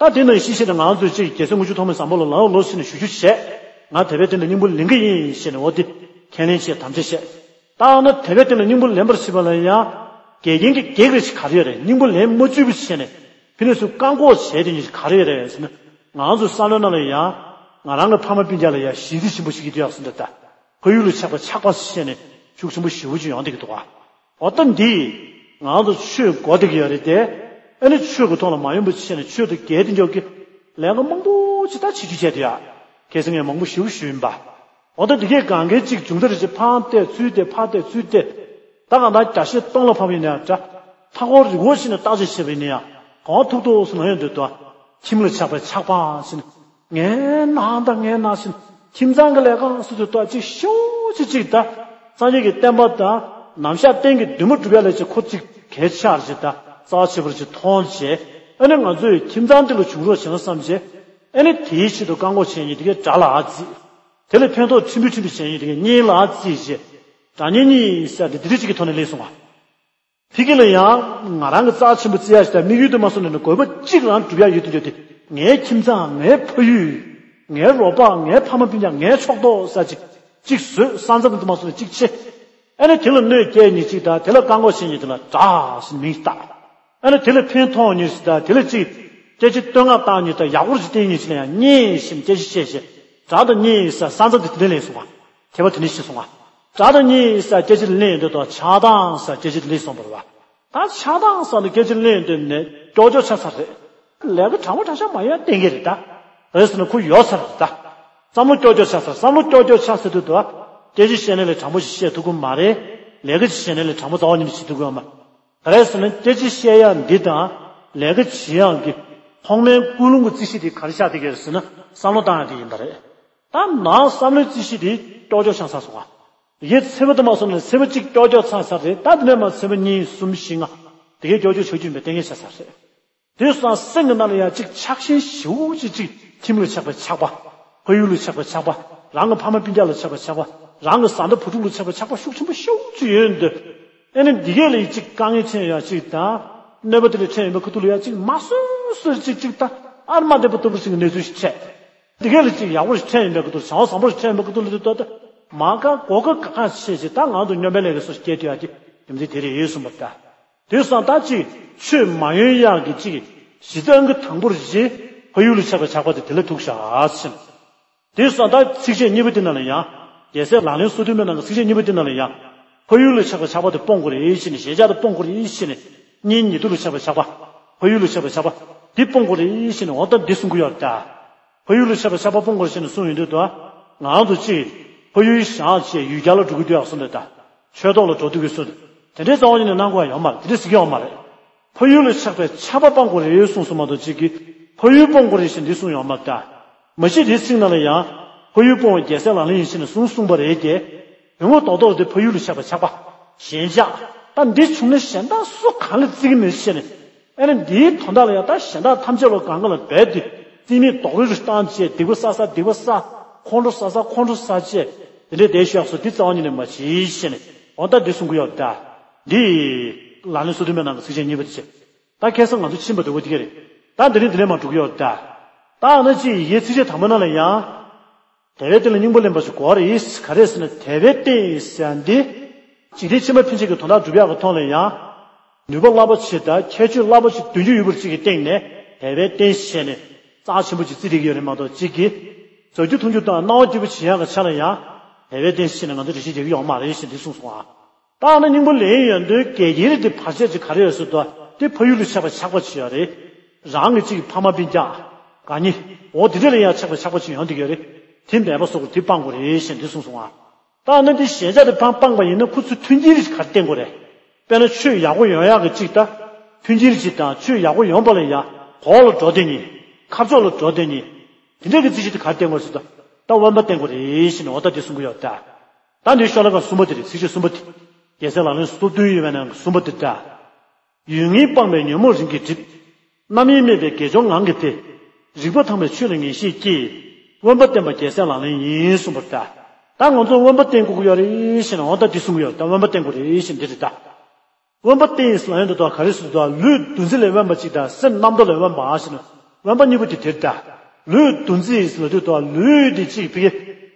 ད་དེ་ནང་བཞིན་བྱས་ནས་ང་ཚོས་ཅིག་རྒྱལ་སྲས་དངུལ་ཆུ་ཐོགས་མེད་བཟང་པོ་ལ་ལའོ་ལོ་ཞེས་ནས་ཞུ་རྒྱུ་བྱས། ང་དལ་བའི་སྟེང་ལ་སྙིང་པོ་ལེན་གྱི་ཡིན་ཞེས་ནས་འོ་དེ་ཁས་ལེན་བྱས་དམ་བཅའ་བྱས། ད་ན་དལ་བའི་སྟེང་ལ་སྙིང་པོ་ལེན་པར་བྱེད་པ་ལ་ཡང་། འགལ་རྐྱེན་གྱི་གེགས་རེ་ཞིག་ག་རེ་ཡོད་རེད། སྙིང་པོ་ལེན་མ་བཅུག་པ་བྱས་ནས་ཕན་ནུས་ཚུར་བཀག་འགོག་བྱས་དེ་ཉིད་ཞིག་ག་རེ་ཡོད་རེད་ཟེར་ན། ང་ཚོའི་བསམ་བློའི་ནང་ལ་ཡང་། ང་རང་གི་ཕ་མ་སྤུན་ཀྱག་ལ་ཡང་ཞེན་ཚིག་ཆེན་པོ་ཞིག་གི་དུས་ཡག་སོང་འདི་ལྟ། ཕ་ཡུལ་ལ་ཆགས་པ་ཆགས་པ་བྱས་ནས་ཤུགས་ཆེན་པོ་ཞེ་པོ་ཅིག་ཡོང་བསྡད་ཀྱི་འདུག་ག་འོ་ད་འདི། ང་ཚོ་ཆོས་གོ་བསྡད་ཀྱི་ཡོད་རེད་དེ། ཨ་ནི་ཆོས་ཀྱི་ཐོག་ལ་མ་ཡོང་པ་བྱས་ནས་ཆོས་དང་འགལ་དེ་འཇོག་གི། ལས་ཀ་མང་པོ་ཅིག་ད་བྱེད་རྒྱུ་བྱས་དུས་ཡ། ཁ་སང་ངས་མང་པོ་ཞེ་པོ་ཞུས་ཡིན་པ། འོ་ད་འདི་གས་གང་གས་ཅིག་བྱུང་ད་རེ་ཅིག་ཕར་བལྟས་ཚུར་བལྟས་ཕར་བལྟས་ཚུར་བལྟས། ད་གང་ལྟར་རྒྱ་ཤེས་སྟོང་ལ་ཕབ་ཡིན་ན་ཡང་འདྲ། མཐའ་འཁོར་རི་བོ་ཞིག་ནས་བརྟག་དཔྱད་བྱས་པ་ཡིན་ན་ཡང་གོང་ཐུག་ཐུག་སུ་ན་ཡོང་འདོད་དོ། ཁྱིམ་ལ་ཆགས་པའི་ཆགས་པ་ཟེར་ནས། ངའི་ནང་དང་ངའི་ནང་བཞིན་ཁྱིམ་ཚང་གི་ལས་ཀ་སུ་དུ་ཏོག་ཅིག་ཤོག་ཅིག་ཅིག་ད། སངས་རྒྱས་ཀྱི་བསྟན་པ་དང་ནམ་ཞག་གཏན་གྱི་འདུན་མ་སྒྲུབ་ཡ་ལས་ཅིག་ཁོ་ཅིག་གལ་ཆེ་བར་ཅིག་ད་རྩ་ཆེ་བར་ཅིག་མཐོང་བྱས། ཨ་ནི་ང་ཚོས་ཁྱིམ་ཚང་འདི་ལ་བྱུང་རོགས་བྱེད་ན་བསམ་བྱས། ཨ་ནི་དེའི་ཆེད་དུ་བཀག་འགོག་བྱས་ཡིན་དེ་གའི་དགྲ་ལ་ཨ་རྩིས། དེ་ལ་ཕན་ཐོགས་ཕྲན་བུ་ཕྲན་བུ་བྱས་ཡིན་དེ་གའི་གཉེན་ལ་ཨ་རྩིས་བྱས། དགྲ་གཉེན་གཉིས་ཟེར་ཏེ་འདི་འདྲ་ཅིག་གི་ཐོག་ནས་སླེབས་སོང་བ། ཕ་གི་ལ་ཡང་ང་རང་གི་རྩ་ཆེན་པོ་བརྩི་ཡ་ཞིག་དང་དམིགས་ཡུལ་དུ་མ་སོང་ནས་ནི་དགོས་པ་གཅིག་རང་སྒྲུབ་ཡ་ཡོད་དུ་ཡོད་དེ། ངའི་ཁྱིམ་ཚང་། ངའི་ཕ་ཡུལ། ངའི་རོགས་པ། ངའི་ཕ་མ་སྤུན་ཀྱག་ངའི་ཕྱོགས་གཏོགས་ས་ཅིག་གཅིག་བཟོས། ས་མཚམས་དུ་མ་སོང་ནས་གཅིག་ཕྱེ། ཨ་ནི་དེ་ལ་གནོད་སྐྱེལ་ཉེས་གཅིག་དང་དེ་ལ་བཀག་འགོག་བྱེད་ཉེས་དེ་ལ་དགྲ་ཟེར་མིང་བཏགས། ཨ་ནི་དེ་ལ་ཕན་ཐོགས་ཉེས་དང་དེ་ལ་གཅིག་སྐད་ཆ་བསྟོད་བསྔགས་བཏང་ཉེས་དང་ཡག་པོ་ཞིག་བསྟན་ཉེས་ཅིག་ལ་ཡང་གཉེན་ཞེས་སྐད་ཆ་བཤད་བྱས། དགྲ་དང་གཉེན་ས་ས་མཚམས་དེ་དེ་ནས་ལེན་སོང་བ། ཁྱད་པར་དེ་ནས་ཤེས་སོང་ང་། དགྲ་དང་གཉེན་ས་སྐད་ཆ་ལེན་འདོད་དང་ཆགས་སྡང་ས་སྐད་ཆ་ལེན་སོང་བ་རེད་བ། ད་ཆགས་སྡང་ས་ནི་སྐད་ཆ་ལེན་འདོད་ནས་ཀྱོག་ཀྱོག་ཆགས་ཚར་རེད། ལས་ཀ་དྲང་པོ་དྲང་བཞག་མ་ཡོང་བསྟན་གྱི་རེད་ད། རེད་ཟེར་ན་ཁོ་ཡོད་ཚར་རེད་ད། བསམ་བློ་ཀྱོག་ཀྱོག་ཆགས་ཚར། བསམ་བློ་ཀྱོག་ཀྱོག་ཆགས་ཚར་དུས་དུ་སྐད་ཆ་བཤད་ནས་ལས་དྲང་པོ་ཞིག་བཤད་ཐུབ་ཀྱི་མ་རེད། ལས་ཀ་ཅིག་བྱས་ནས་ལས་དྲང་པོ་རྩ་བ་ཉིད་ནས་བྱེད་ཐུབ་ཀྱི་ཡོད་མ་རེད། ག་རེ་ཟེར་ན་སྐད་ཆ་བཤད་ཡ་འདི་དང་ལས་ཀ་བྱེད་ཡག་གི་ཐོག་མའི་ཀུན་སློང་གི་རྩིས་གཞི་དེ་ག་རེ་ཆགས་བསྡད་ཀྱི་རེད་ཟེར་ན་བསམ་བློ་བཏང་ཡ་དེ་ཡིན་པ་རེད། ད་ནང་བསམ་བློའི་རྩིས་གཞི་དེ་ཀྱོག་ཀྱོག་ཆགས་ཚར་སོང་ང་། ཡིག་ཚེས་པ་དུ་མ་སོང་ནས་ཚེས་པ་གཅིག་ཀྱོག་ཀྱོག་ཚར་ཚར་རེད། ད་དེ་ནས་མ་ཚེས་པ་གཉིས་གསུམ་བཞི་ལྔ་དེ་གའི་ཀྱོག་ཀྱོག་ཆགས་རྒྱུ་ཡིན་པའི་གཏན་འཁེལ་ཆགས་ཚར་རེད། དེ་སོང་སེམས་ཀྱི་ནང་ལ་ཡང་གཅིག་ཆགས་ཞེན་ཞེ་པོ་ཅིག་གཅིག་ཁྱིམ་ལ་ཆགས་པའི་ཆགས་པ། ཕ་ཡུལ་ལ་ཆགས་པའི་ཆགས་པ། རང་གི་ཕ་མ་སྤུན་ཀྱག་ལ་ཆགས་པའི་ཆགས་པ། རང་གི་བཟའ་ཟླ་བུ་ཕྲུག་ལ་ཆགས་པའི་ཆགས་པ་ཤུགས་ཆེན་པོ་ཞེ་པོ་ཅིག་ཡོད་འདུག་ཨེ་ནི་འདི་གས་ལ་ཡི་གཅིག་དཀའ་ངལ་འཕྲད་ཡོད་གཅིག་དང་། གནོད་པ་དེ་ལས་འཕྲད་ཡོད་པའི་ཁ་ཐུག་ལ་ཡ་གཅིག་མ་སོས་སོས་གཅིག་གཅིག་ད་ཨར་མ་བདེ་པོ་ལྟ་བུ་ཞིག་གི་གནས་ཚུལ་ཞིག་འཕྲད། འདི་གས་ལ་གཅིག་ཡག་པོ་ཞིག་འཕྲད་ཡོད་པའི་ཁ་ཐུག་བྱ་བ་བཟང་པོ་ཞིག་འཕྲད་ཡོད་པའི་ཁ་ཐུག་ལ་དུ་ཏོ་ད་མ་དགའ་མགོ་དགའ་དགའ་དགའ་བྱས་བྱས་ད་ང་ཚོ་སྨྱོན་པའི་ལས་ཀ་སོ་སྐྱེལ་དུ་ཡ་གི་རྒྱུ་མཚན་དེ་རེད་ཡོད་གསུངས་པ་ད། དེ་སང་ད་གཅིག་ཆོས་མ་ཡོང་ཡག་གི་གཅིག་གཞི་རྩ་གི་དང་པོར་བཞི་ཕ་ཡུལ་ལ་ཆགས་པའི་ཆགས་པ་དེ་དེ་ལ་ཐུག་བཞག་ཟིན། དེ་སོང་ད་ཚིགས་བཅད་གཉིས་པ་དེ་ནང་ལ་ཡང་། རྒྱལ་སྲས་ལག་ལེན་སོ་བདུན་མའི་ནང་གི་ཚིགས་བཅད་གཉིས་པ་དེ་ནང་ལ་ཡང་། ཕ་ཡུལ་ལ་ཆགས་པའི་ཆགས་པ་དེ་སྤོང་དགོས་རེད་ཞེས་ནས་གཞལ་བྱ་དེ་སྤོང་དགོས་རེད་ཞེས་ནས། གཉེན་ཉེ་དུ་ལ་ཆགས་པའི་ཆགས་པ། ཕ་ཡུལ་ལ་ཆགས་པའི་ཆགས་པ་འདི་སྤོང་དགོས་རེད་ཟེར་ནས་འོ་ད་འདི་གསུང་གི་ཡོད་རེད་ད། ཕ་ཡུལ་ལ་ཆགས་པའི་ཆགས་པ་སྤོང་དགོས་རེད་ཟེར་ནས་གསུངས་ཡོང་དུས་ད། ང་རང་ཚོ་གཅིག་ཕ་ཡུལ་བཞག་བྱས་ཡུལ་གྱར་ལ་འགྲོ་གི་འདུག་ཡག་གསུངས་རེད་ད། ཆོས་ཐོག་ལ་འགྲོ་འདུག་གི་གསུངས་ཏེ། དེ་འདྲའི་རྩ་བ་ཉིད་ནས་གནང་དགོས་ཡ་ཡོད་མ་རེད། དེ་འདྲ་ཟེར་གྱི་ཡོད་མ་རེད། ཕ་ཡུལ་ལ་ཆགས་པའི་ཆགས་པ་སྤང་དགོས་རེད་གསུངས་སོང་མ་གཏོགས་གཅིག་གིས་ཕ་ཡུལ་སྤོང་དགོས་རེད་ཟེར་འདི་གསུངས་ཡོད་མ་རེད་ད། མ་གཞི་དེའི་ཚིག་ནང་ལ་ཡང་ཕ་ཡུལ་སྤོང་བའི་རྒྱལ་སྲས་ལག་ལེན་ཡིན་ཞེས་ནས་གསུངས་གསུངས་པ་རེད་དེ། དོན་ངོ་ཐོག་ཐོག་དེ་ཕ་ཡུལ་ལ་ཆགས་པའི་ཆགས་པ། ཞེན་ཆགས། ད་འདི་བྱུང་ན་གཞན་དག་སུ་གང་ལ་བརྩི་གི་མེད་ཞེས་ནས། ཨེ་ནི་འདིའི་དོན་དག་ལ་ཡང་ད་གཞན་དག་ཐམས་ཅད་ལ་གང་ག་ལ་རྦད་དེ་རྩིས་མེད་རྡོག་རོལ་རུ་བཏང་བྱས་སྡིག་པ་བསགས་ས་སྡིག་པ་བསགས། ཁོང་ཁྲོ་ཟ་ས་ཁོང་ཁྲོ་ཟ་བྱས་དེ་འདྲའི་བསྡད་ཤོག་སོ་འདི་རྩ་བ་ཉིད་ནས་མ་བྱེད་ཞེས་ནས་འོ་ད་འདི་གསུང་གི་ཡོད་ད། འདི་ལག་ལེན་སོ་བདུན་པའི་ནང་གི་ཚིགས་བཅད་གཉིས་པ་དེ་བྱས། ད་ཁ་སང་ང་ཚོ་ཕྱིན་པ་འདྲ་བོ་དེ་ག་རེད། ད་འདི་ནས་འདི་ནས་མར་འགྲོ་གི་ཡོད་ད། ད་ཨ་ན་ཅིག་ཡི་གེའི་ཚིགས་བཅད་དང་པོ་ནང་ལ་ཡང་། དད་པའི་རྟེན་ལ་སྙིང་པོ་ལེན་པ་ཞིག་དགོས་རེད། ག་རེ་ཟེར་ན་དད་པའི་རྟེན་ཟེར་ཡ་འདི། འཇིག་རྟེན་ཕྱི་མ་ཕན་ཆད་ཀྱི་དོན་དག་སྒྲུབ་ཡག་གི་ཐོག་ལ་ཡང་། ནུས་པ་རླབས་པོ་ཆེ་དང་ཁྱད་ཆོས་རླབས་པོ་ཆེ་འདོན་རྒྱུ་ཡོད་པར་གཅིག་གི་སྟེང་ནས་དད་པའི་རྟེན་ཞེས་ནས་རྩ་ཆེན་པོ་ཅིག་བརྩི་བསྡད་ཀྱི་ཡོད་རེད་མ་གཏོགས་གཅིག་གིས། བཟོ་རྒྱུ་མཐོང་རྒྱུ་དང་སྣང་བ་སྐྱིད་པོ་བྱེད་ཡག་གི་ཆ་ལ་ཡང་། དད་པའི་རྟེན་ཞེས་ནས་ང་ཚོ་འགྲེལ་བཤད་རྒྱག་གི་ཡོད་མ་རེད་ཞེས་འདི་གསུངས་སོང་ཨ། ད་ཨ་ན་སྙིང་པོ་ལེན་ཡོང་དུས་འགལ་རྐྱེན་རེད་དེ་བར་ཆད་ཅིག་ག་རེ་ཡོད་ཟེར་དུས་དེ་ཕ་ཡུལ་ལ་ཆགས་པའི་ཆགས་པ་ཅིག་ཡོད་རེད། རང་གི་གཅིག་ཕ་མ་སྤུན་ཀྱག་དགའ་ཉེ་འོ་དེ་འདྲ་ལ་ཡང་ཆགས་པའི་ཆགས་པ་ཅིག་ཡོང་བསྡད་ཀྱི་ཡོད་རེད། དེ་མེད་པ་བཟོ་དགོས་དེ་སྤང་དགོས་རེད་ཞེས་འདི་གསུངས་སོང་ཨ། ད་ཨ་ན་དེ་ཞེན་ཆགས་དེ་ཕར་སྤངས་པ་ཡིན་ན་ཁོ་ཚོས་མཐུན་རྐྱེན་རེ་ཞིག་ག་རེ་བསྟེན་དགོས་རེད། དཔེར་ན་ཆོས་ཡག་པོ་ཡོང་ཡག་གི་གཅིག་ད། མཐུན་རྐྱེན་རེ་ཞིག་དང་ཆོས་ཡག་པོ་ཡོང་པ་ལ་ཡང་གོ་ལ་འགྲོ་བསྡད་ཉེ། ཁ་ཕྱོགས་ལ་འགྲོ་བསྡད་ཉེ། དེ་འདྲ་གི་རྩིས་གཞི་དེ་ག་རེ་བསྟེན་དགོས་ཟེར་ད། ད་དབེན་པ་བསྟེན་དགོས་རེད་ཞེས་ནས་འོ་ད་དེ་གསུང་གི་ཡོད་ད། ད་འདིའི་ཤོ་ལོ་ཀ་གསུམ་པ་དེ་རེད། ཚིགས་བཅད་གསུམ་པ་དེ། རྒྱལ་སྲས་ལག་ལེན་སོ་བདུན་ཡོད་པའི་ནང་གི་གསུམ་པ་དེ་འདྲ། ཡུལ་ངན་སྤངས་པས་ཉོན་མོངས་རིམ་གྱིས་འགྲིབ། རྣམ་གཡེང་མེད་པས་དགེ་སྦྱོར་ངང་གིས་ཏེ། རིག་པ་དྭངས་པས་ཆོས་ལ་ངེས་ཤེས་སྐྱེ། དབེན་པ་བསྟེན་པ་རྒྱལ་སྲས་ལག་ལེན་ཡིན་གསུངས་པ་རེད་ད། ད་ང་ཚོ་དབེན་པ་བསྟེན་དགོས་ཀྱི་ཡོད་རེད་ཞེས་ནས་འོ་ད་འདི་གསུང་གི་ཡོད་ད། དབེན་པ་བསྟེན་དགོས་རེད་ཞེས་འདི་རེད་ད། དབེན་པ་བསྟེན་ཟེར་ལབ་ཡོང་དུས་ད་ག་རེ་ཟེར་དུས་ད་ལུས་འདུ་འཛི་ལས་དབེན་པ་གཅིག་དང་སེམས་རྣམ་རྟོག་ལས་དབེན་པ་ཞེས་ནས་དབེན་པ་གཉིས་པོ་དེ་དེ་རེད་ད། ལུས་འདུ་འཛི་ཟེར་ལབ་དུས་ད་ལུས་དེ་གཅིག་ཕ་གི་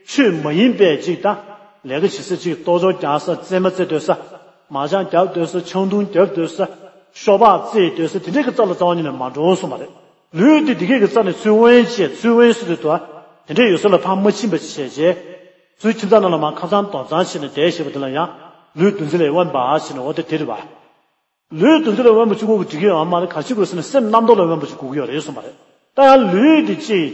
ཆོས་མ་ཡིན་པའི་གཅིག་ད། ལས་ཀ་བྱེད་ས་གཅིག་ལྟོ་ཆོག་རྒྱག་ས་རྩེད་མོ་རྩེ་སྡོད་ས། མ་ཅང་རྒྱབ་སྡོད་ས་ཆང་འཐུང་རྒྱབ་སྡོད་ས། ཤོ་སྦག་རྩེ་སྡོད་ས་དེ་འདྲའི་གི་རྩ་ལ་རྩ་བ་ཉིད་ནས་མ་འགྲོ་གསུངས་པ་རེད། ལུས་དེ་འདི་གས་ཀྱི་རྩ་ནས་ཚུར་དབེན་བྱས་ཚུར་དབེན་ཟེར་དུས་ད། དེ་འདྲའི་ཡོད་ས་ལ་ཕར་མ་ཕྱིན་པ་བྱས་རྗེས། ཚུར་ཁྱིམ་ཚང་ནང་ལ་མར་ཁ་སང་དོག་ཚང་བྱས་ནས་བསྡད་བཞག་པ་དེ་ལ་ཡང་ལུས་འདུ་འཛི་ལས་དབེན་པ་ཞེས་ནས་འོ་དེ་དེ་རེད་བ། ལུས་འདུ་འཛི་ལས་དབེན་པ་གཅིག་པོ་གིས་འགྲིག་གི་ཡོད་མ་རེད། ག་ཅི་དགོས་ཟེར་ན་སེམས་རྣམ་རྟོག་ལས་དབེན་པ་ཅིག་དགོས་ཀྱི་ཡོད་རེད་གསུངས་པ་རེད། ད་ཡང་ལུས་འདི་གཅིག་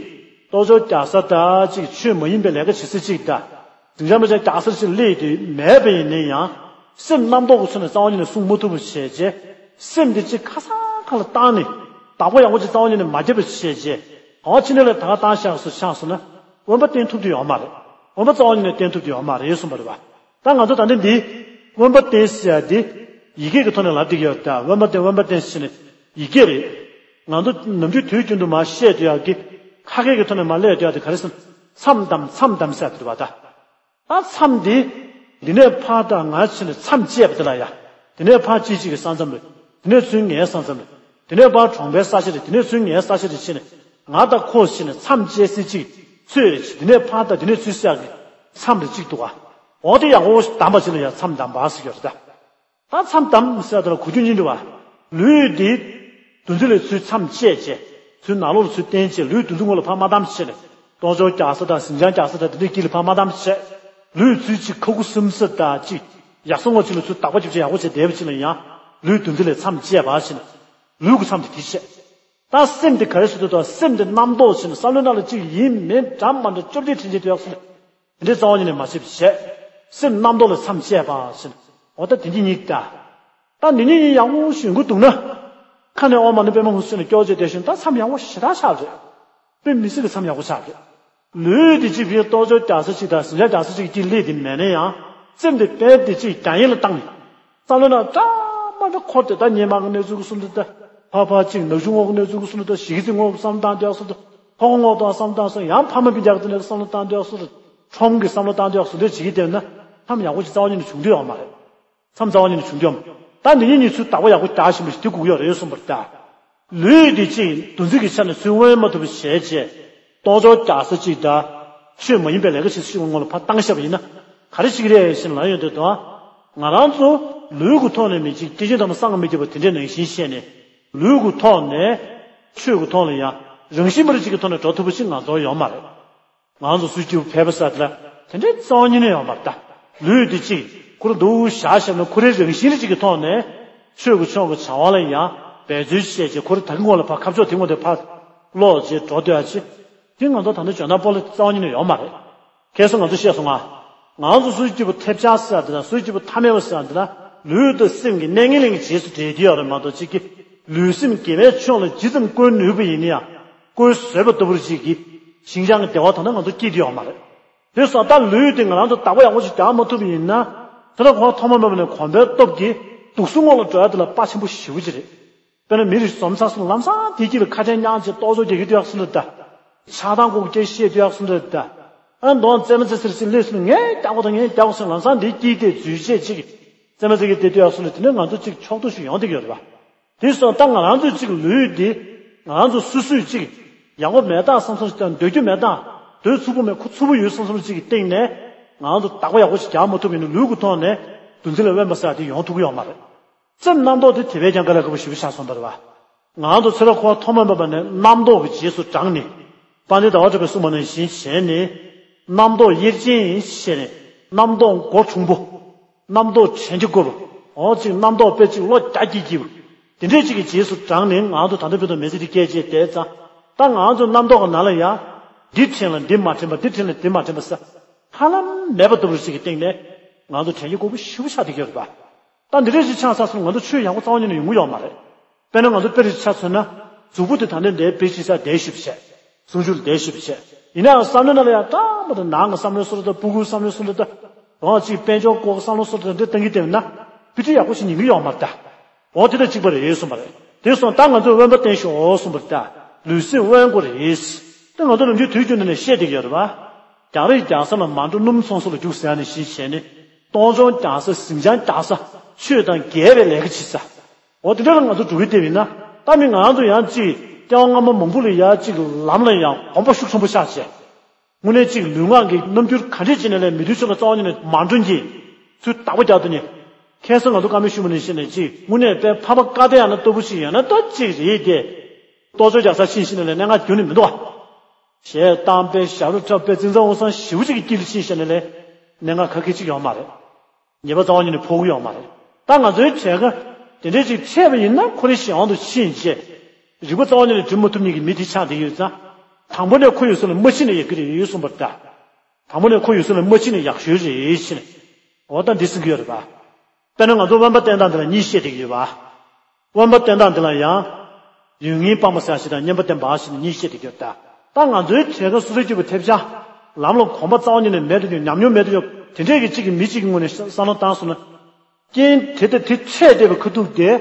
ལྟོ་ཆོག་རྒྱག་ས་དང་གཅིག་ཆོས་མ་ཡིན་པའི་ལས་ཀ་བྱེད་ས་གཅིག་དང་། ཟིང་ཆ་མ་ཆ་རྒྱག་ས་གཅིག་སླེབས་དུས་མེད་པ་ཡིན་ན་ཡང་སེམས་རྣམ་རྟོག་གི་ཚུལ་ནས་རྩ་བ་ཉིད་ནས་བསྲུང་མ་ཐུབ་པ་བྱས་རྗེས། སེམས་འདི་གཅིག་ཁ་སང་ཁ་ལ་བཏང་ནས་བདག་པོ་ཡག་པོ་ཅིག་རྩ་བ་ཉིད་ནས་མ་བརྒྱབ་པ་བྱས་རྗེས། གང་ཕྱི་ནས་ལ་ད་ག་བཏང་བཞག་སོ་ཆགས་སོང་ན་དབེན་པ་བསྟེན་ཐུབ་ཀྱི་ཡོད་མ་རེད། དབེན་པ་རྩ་བ་ཉིད་ནས་བསྟེན་ཐུབ་ཀྱི་ཡོད་མ་རེད་གསུངས་པ་རེད་བ། ད་ང་ཚོ་ད་ལྟ་འདི་དབེན་པ་བསྟེན་ཟེར་ཡ་འདི་ཡི་གེ་གི་ཐོག་ནས་ལབ་བསྡད་ཀྱི་ཡོད་ད། དབེན་པ་བསྟེན་དབེན་པ་བསྟེན་ཟེར་ནས་ཡི་གེ་རེད། ང་ཚོ་ནམ་རྒྱུན་དུས་རྒྱུན་དུ་མར་བཤད་བསྡད་ཡག་གི་ཁ་སྐད་ཀྱི་ཐོག་ནས་མར་སླེབས་བསྡད་ཡག་དེ་ག་རེ་ཟེར་ན་མཚམས་བསྡམས་མཚམས་བསྡམས་ཟེར་ཡ་དེ་རེད་བ་ད། ད་མཚམས་འདི་འདི་ནས་ཕར་དང་ང་ཕྱིན་ནས་མཚམས་བཅད་པ་དེ་ལ་ཡ། འདི་ནས་ཕར་ཅིག་ཅིག་གི་ས་མཚམས་རེད། འདི་ནས་ཚུར་ངའི་ས་མཚམས་རེད། འདི་ནས་ཕར་གྲོང་པའི་ས་ཆ་རེད། འདི་ནས་ཚུར་ངའི་ས་ཆ་རེད་ཕྱིན་ནས་ང་དང་ཁོ་ཕྱིན་ནས་མཚམས་བཅད་ས་ཅིག་ཚོད་རེད། འདི་ནས་ཕར་དང་འདི་ནས་ཚུར་ས་གི་མཚམས་རེ་གཅིག་འདུག་ག་འོ་དེ་ཡག་པོ་བསྡམས་པ་ཅིག་ལ་ཡ་མཚམས་བསྡམས་པ་ཟེར་གྱི་ཡོད་རེད་ད། ད་མཚམས་བསྡམས་ཟེར་དེ་ལ་གོ་རྒྱུ་གཉིས་འདུག་བ། ལུས་འདི་འདུ་འཛི་ལས་ཚུར་མཚམས་བཅད་བྱས། ཚུར་ནང་ལོགས་ལ་ཚུར་བསྟན་བྱས་ལུས་འདུ་འཛི་ངོ་ལ་ཕར་མ་བསྡམས་བྱས་ནས་ལྟོ་ཆོག་རྒྱག་ས་དང་ཟིང་ཆ་རྒྱག་ས་དང་དེ་འདྲའི་དཀྱིལ་ལ་ཕར་མ་བསྡམས་བྱས། ལུས་ཚུར་གཅིག་ཁ་ཁུ་སིམ་ས་དང་གཅིག་ཡག་ས་ངོ་གཅིག་ལ་ཚུར་བདག་པ་རྒྱབ་བྱས་ཡག་པོ་བྱས་བསྡད་པ་ཅིག་ལ་ཡང་ལུས་འདུ་འཛི་ལས་མཚམས་བཅད་པ་བྱས་ནས་ལུས་ཀྱི་མཚམས་དེ་དེ་བཅད། ད་སེམས་དེ་ག་རེ་ཟེར་དུས་ད་སེམས་དེ་རྣམ་རྟོག་བྱས་ནས་བསམ་བློའི་ནང་ལ་གཅིག་ཡིན་མིན་འདྲ་མ་འདྲ་བཅོ་བརྒྱད་དྲན་བྱེད་དུ་ཡག་སོང་། དེ་འདྲའི་རྩ་བ་ཉིད་ནས་མ་བྱེད་པ་བྱས། སེམས་རྣམ་རྟོག་ལ་མཚམས་བཅད་པ་ཟེར། འོ་ད་དེ་འདི་གཉིས་ཀ་ད་འདི་གཉིས་ཡག་པོ་ཞིག་ཡོང་གི་འདུག་ན། ཁ་ནས་ཨོཾ་མ་ཎི་པདྨེ་ཧཱུྃ་ཟེར་ནས་སྐྱོར་བྱས་བསྡད་ཤིང་ད་མཚམས་ཡག་པོ་ཞེ་དྲག་ཆགས་རེད། དཔེ་མི་སྲིད་ཀྱི་མཚམས་ཡག་པོ་ཆགས་རེད། ལུས་དེ་གཅིག་ཕིའི་ལྟོ་ཆོག་རྒྱག་ས་གཅིག་དང་ཟིང་ཆ་རྒྱག་ས་གཅིག་གི་སླེབས་དེ་མེད་ན་ཡང་སེམས་དེ་དཔེ་དེ་གཅིག་རྒྱ་ཡན་ལ་བཏང་ནས། བསམ་བློ་ནང་འདྲ་མ་འདྲ་འཁོར་ཏེ་ད་སྙེ་མ་གི་གནས་ཚུལ་གྱི་སུམ་དུ་ད་ཕ་ཕ་གཅིག་ནག་ཆུ་སྔོག་གི་གནས་ཚུལ་གྱི་སུམ་དུ་ད་ཞི་གི་ཚི་སྔོག་བསམ་བཏང་དེ་སུམ་དུ་ཕ་གོ་སྔོག་དང་བསམ་བཏང་སོང་ཡང་ཕ་མ་སྤུན་ཀྱག་གི་དེ་ནས་བསམ་བློ་བཏང་དེ་སུམ་དུ་ཁྲོམ་གི་བསམ་བློ་བཏང་དེ་སུམ་དུ་བྱེད་ཀྱི་བསྡད་ན་མཚམས་ཡག་པོ་ཞིག་རྩ་བ་ཉིད་ནས་བྱུང་འདོད་ཡོད་མ་རེད། མཚམས་རྩ་བ་ཉིད་ནས་བྱུང་འདོད་ཡོད་མ་རེད། ད་འདི་གཉིས་གཉིས་ཚུར་བདག་པོ་ཡག་པོ་རྒྱག་བཞིན་པ་ཞིག་དེ་དགོས་ཀྱི་ཡོད་རེད་གསུངས་པ་རེད་ད། ལུས་འདི་གཅིག་འདུ་འཛི་གི་ཆ་ནས་ཚུར་དབེན་མ་ཐུབ་པ་བྱས་རྗེས། ལྟོ་ཆོག་རྒྱག་ས་གཅིག་དང་། ཆོས་མ་ཡིན་པའི་ལས་ཀ་བྱེད་ས་གཅིག་ངོ་ལ་ཕར་བཏང་བཞག་པ་ཡིན་ན། ག་རེ་བྱེད་ཀྱི་རེད་ཟེར་ལབ་ཡོང་དུས་དང་། ང་རང་ཚོ་ལུས་ཀྱི་ཐོག་ནས་མི་གཅིག་སྐྱེ་ཆེན་དམ་པ་སངས་རྒྱས་མི་བརྒྱད་པ་དེ་འདྲའི་ནང་བཞིན་བཤད་ནས། ལུས་ཀྱི་ཐོག་ནས། ཆོས་ཀྱི་ཐོག་ལ་ཡང་། རང་བཞིན་པ་རེ་གཅིག་གི་ཐོག་ནས་འགྲོ་ཐུབ་པ་ཞིག་ང་ཚོར་ཡོད་མ་རེད། ང་ཚོ་སུས་ཀྱིས་ཕལ་པ་ཟེར་ལ་དེ་འདྲའི་རྩ་བ་ཉིད་ནས་ཡོད་མ་རེད་ད། ལུས་འདི་གཅིག་ཁོ་རང་འདུག་བཞག་བཞག་ན་ཁོ་རའི་རང་བཞིན་རེ་གཅིག་གི་ཐོག་ནས་ཆོས་ཀྱི་ཕྱོགས་ཀྱི་བྱ་བ་ལ་ཡང་ འབད་རྩོལ་བྱས་བྱས་ཁོ་རང་ད་གིན་ངོ་ལ་ཕར་ཁ་ཕྱོགས་དེ་ངོ་དེ་ཕར་ལོག་བྱས་འགྲོ་སྡོད་ཡ་ཅིག་དེ་ང་ཚོ་ད་ལྟ་འཇོན་ཐང་སྤོ་ལོ་རྩ་བ་ཉིད་ནས་ཡོད་མ་རེད། ཁ་སང་ང་ཚོ་བཤད་སོང་ང་། ང་ཚོ་སོ་སོའི་སྐྱིད་པོ་ཐེབས་ཆག་ཟེར་ཡ་འདི་དང་སོ་སོའི་སྐྱིད་པོ་ཐ་མལ་པ་ཟེར་ཡ་འདི་ལ་ལུས་དང་སེམས་ཀྱི་གནས་ངན་ལེན་གྱི་རྗེས་སུ་འབྲེལ་གྱི་ཡོད་རེད་མ་གཏོགས་གཅིག་གིས་ལུས་སེམས་དགེ་བའི་ཕྱོགས་ལ་ཇི་ཙམ་བཀོལ་ནུས་པ་ཡིན་ན་ཡང་བཀོལ་བཟོད་པ་ལྟ་བུར་གཅིག་གིས་ཞིང་ཆང་གི་བདེ་བ་ད་ལྟ་ང་ཚོ་སྐྱེས་ཀྱི་ཡོད་མ་རེད། དེ་སོང་ད་ལུས་དེ་ང་རང་ཚོ་བདག་པོ་ཡག་པོ་ཞིག་རྒྱག་མ་ཐུབ་པ་ཡིན་ན། ཚེ་རབས་གོང་ཐོག་མ་མེད་པ་ནས་གོམས་པའི་སྟོབས་ཀྱིས་སྡུག་གསུམ་ངོ་ལ་འགྲོ་ཡ་དེ་ལ་དཔའ་ཆེན་པོ་ཞེ་པོ་ཅིག་རེད། དཔེར་ན་མི་རིགས་འཛོམས་ས་སུ་ལམ་སང་དེ་དཀྱིལ་ལ་ཁ་ཆེམས་བརྙངས་བྱས་རྟོག་བཟོ་རྒྱག་གི་འདུག་ཡག་སུ་འདྲ་ད། ཆགས་སྡང་ལྐོག་སྐྱེ་བཤད་འདུག་ཡག་སུ་འདྲ་ད། ཨ་མདོ་བཙས་མ་བཙས་ཟེར་ཟེར་ལས་སུ་ངས་རྒྱག་དགོས་དང་ངས་རྒྱག་དགོས་ཟེར་ལམ་སང་དེ་དཀྱིལ་དེ་འཛུལ་བྱས་ཅིག་བཙས་མ་བཙས་ཀྱི་དེ་འདུག་ཡག་སུ་འདྲ་དེ་ནས་ང་ཚོ་ཅིག་ཕྱོགས་བསྡུ་ཞིག་ཡོང་བསྡད་ཀྱི་ཡོད་རེད་པ། དེ་སོང་ད་ང་རང་ཚོའི་ཅིག་ལུས་འདི་ང་རང་ཚོ་སོ་སོས་ཅིག་ཡག་པོ་མེད་ད་བསམ་བསམ་ཞིག་དང་འདོད་རྒྱུ་མེད་ད་འདོད་ཚུགས་པོ་མེད་ཁོ་ཚུགས་པོ་ཡོད་བསམ་བསམ་ཅིག་གི་སྟེང་ནས་ང་རང་ཚོ་བདག་པོ་ཡག་པོ་ཞིག་རྒྱག་མ་ཐུབ་པ་ཡིན་ན་ལུས་ཀྱི་ཐོག་ནས་འདུ་འཛི་ལ་དབེན་པ་ཟེར་ཡ་དེ་ཡོང་ཐུབ་ཀྱི་ཡོད་མ་རེད། སེམས་རྣམ་རྟོག་དེ་དེ་བས་ཀྱང་དཀའ་ལས་ཁག་པོ་ཞེ་པོ་ཆགས་སོང་བ་རེད་བ། ང་རང་ཚོ་ཚེ་རབས་འཁོར་བ་ཐོག་མ་མེད་པ་ནས་རྣམ་རྟོག་གི་རྗེས་སུ་འབྲངས་ནས། དཔལ་ལྡན་ཟླ་བ་གྲགས་པས་གསུངས་པ་ནང་བཞིན་བྱས་ནས། རྣམ་རྟོག་གཡེར་ཅན་ཡིན་ཞེས་ནས་རྣམ་རྟོག་མགོ་གྲུང་པོ། རྣམ་རྟོག་དྲན་གྱི་དགོས་པ། འོ་ཅིག་རྣམ་རྟོག་དཔེ་ཅིག་བློ་རྒྱ་སྐྱེད་ཀྱི། དེ་འདྲས་ཅིག་གི་རྗེས་སུ་འབྲངས་ནས་ང་ཚོ་ད་ལྟ་བར་དུ་མི་ཚེ་འདི་སྐྱེལ་བྱས་བསྡད་ཙང་། ད་ང་ཚོ་རྣམ་རྟོག་གི་ནང་ལ་ཡང་། འདི་དྲན་ལ་འདི་མ་དྲན་པ་འདི་དྲན་ལ་འདི་མ་དྲན་པ་ས། ཧ་ལམ་མེད་པ་ལྟ་བུ་ཞིག་གི་སྟེང་ནས་ང་ཚོ་དྲན་གྱི་དགོས་པ་ཞེ་པོ་ཆགས་བསྡད་ཀྱི་ཡོད་རེད་པ། ད་འདི་འདྲས་ཞིག་ཆགས་ཚར་སོང་ང་ཚོ་ཆོས་ཡག་པོ་རྩ་བ་ཉིད་ནས་ཡོང་གི་ཡོད་མ་རེད། དཔེར་ན་ང་ཚོ་དཔེ་རེ་ཆ་མཚོན་ན། གཟུགས་པོ་དེ་ད་ནས་འདས་དཔེ་ཆ་ས་བསྡད་ཞིབ་བྱས། གསུང་ཆོས་ལ་བསྡད་ཞིབ་བྱས། ཡིན་ནའང་བསམ་བློའི་ནང་ལ་ཡང་ཏག་མ་ཏག་ནང་གི་བསམ་བློའི་སོ་ར་དང་སྤུ་གུའི་བསམ་བློའི་སོ་ར་དང་། རང་གཅིག་དཔལ་འབྱོར་སྐོར་བསམ་བློ་སོ་ར་དང་འདི་བཏང་གི་བསྡད་ན། དཔེ་ཁྲིད་ཡག་པོ་ཞིག་ཉན་གི་ཡོད་མ་རེད་ད། འོ་དེ་དང་གཅིག་པ་རེད་གསུངས་པ་རེད། དེ་སོང་ད་ང་ཚོས་དབེན་པ་བསྟེན་ཤོག་གསུངས་པ་རེད་ད། ལུས་སེམས་དབེན་དགོས་རེད། དེ་ང་ཚོ་ནམ་རྒྱུན་དུས་རྒྱུན་དུ་ནས་བཤད་བསྡད་ཀྱི་ཡོད་རེད་པ། རྒྱག་རེས་རྒྱག་ས་ལ་མ་འགྲོ་སྣུམ་ཚོང་ས་ལ་རྒྱུགས་ཟེར་ཡ་ནི་བཞིན་བྱས་ནས། གཏོང་སྦྱོང་རྒྱག་ས་ཟིང་ཆ་རྒྱག་ས། ཆོས་དང་འགལ་བའི་ལས་ཀ་བྱེད་ས། འོ་དེ་འདྲ་ལ་ང་ཚོ་འགྲོ་གི་བསྡད་པ་ཡིན་ན། ད་མི་ང་རང་ཚོ་ཡང་ཅིག་སྐྱེ་བ་སྔ་མ་མང་པོ་ལ་ཡ་ཅིག་ལམ་ལ་ཡང་གོམས་པ་ཤུགས་ཆེན་པོ་བཞག་བྱས། དངོས་གནས་ཅིག་ལུས་ངག་གི་རྣམ་འགྱུར་ག་འདྲས་བྱས་ནས་ལས་མི་མཐུན་ཕྱོགས་ལ་རྩ་བ་ཉིད་ནས་མ་འགྲོ་གི། ཚུར་བདག་པོ་རྒྱག་དུས་ནས། ཁ་སང་ང་ཚོ་བཀའ་མོལ་ཞུས་པ་ནང་བཞིན་ནས་ཅིག་དངོས་གནས་དཔེ་ཕ་མ་བཀའ་བསྟན་ཡང་ན་ལྟ་བུ་ཞིག་ཡོད་ན་ད་ཅིག་རེད་དེ། གཏོ་བཅོས་རྒྱག་ས་ཕྱིན་ཕྱིན་ནས་ལས་གནད་འགག་ཁྱོན་ནས་མི་འདུག་བ། གཞས་བཏང་པས་ཞབས་བྲོ་འཁྲབ་པས་ཙིང་ཙང་འུ་ཚང་ཞེ་པོ་ཅིག་གི་དཀྱིལ་ལ་ཕྱིན་བཞག་ནས་ལས། གནད་འགག་ག་གེ་ཅིག་ཡོད་མ་རེད། ཉེས་པ་རྩ་བ་ཉིད་ནས་ཕོག་གི་ཡོད་མ་རེད། ད་ང་ཚོའི་གྲས་ཀ་དེ་འདྲས་ཅིག་འཕྲད་པ་ཡིན་ན་ཁོ་རེ་གཞན་དབང་དུ་ཕྱིན་བྱས། རིག་པ་རྩ་བ་ཉིད་ནས་སྒྲིམ་མ་ཐུབ་མཁན་གྱི་མི་དེ་ཆགས་བསྡད་ཡོད་ཙང་། དང་པོ་ནས་ཁོ་ཡོད་ས་ལ་མ་ཕྱིན་ན་ཡག་གི་རེད་གསུངས་པ་རེད་ད། དང་པོ་ནས་ཁོ་ཡོད་ས་ལ་མ་ཕྱིན་ན་ཡག་ཤོས་རེད་ཕྱིན། འོ་ད་འདི་ཟེར་གྱི་ཡོད་རེད་པ། དཔེར་ན་ང་ཚོ་དབེན་པ་བསྟེན་སྟངས་འདི་ལ་གཉིས་བཤད་བསྡད་ཀྱི་ཡོད་པ། དབེན་པ་བསྟེན་སྟངས་འདི་ལ་ཡང་། ཡུལ་ངེས་སྤངས་པ་ཟེར་ཞིག་དང་བསྙེན་པ་བསྟེན་པ་ཞིག་ནས་གཉིས་བཤད་བསྡད་ཀྱི་ཡོད་ད། ད་ང་ཚོའི་གྲས་ཀ་སོ་སོའི་སྐྱིད་པོ་ཐེབས་ཆག་ལམ་ལ་གོམས་པ་རྩ་བ་ཉིད་ནས་མེད་དུ་ཡོད། ཉམས་མྱོང་མེད་དུ་ཡོད། དེ་འདྲས་ཀྱི་གཅིག་གི་མི་གཅིག་གི་ངོས་ནས་བསམ་བློ་བཏང་སོང་ན། རྐྱེན་དེ་དང་དེ་འཕྲད་བསྡད་པའི་ཁ་ཐུག་དེ།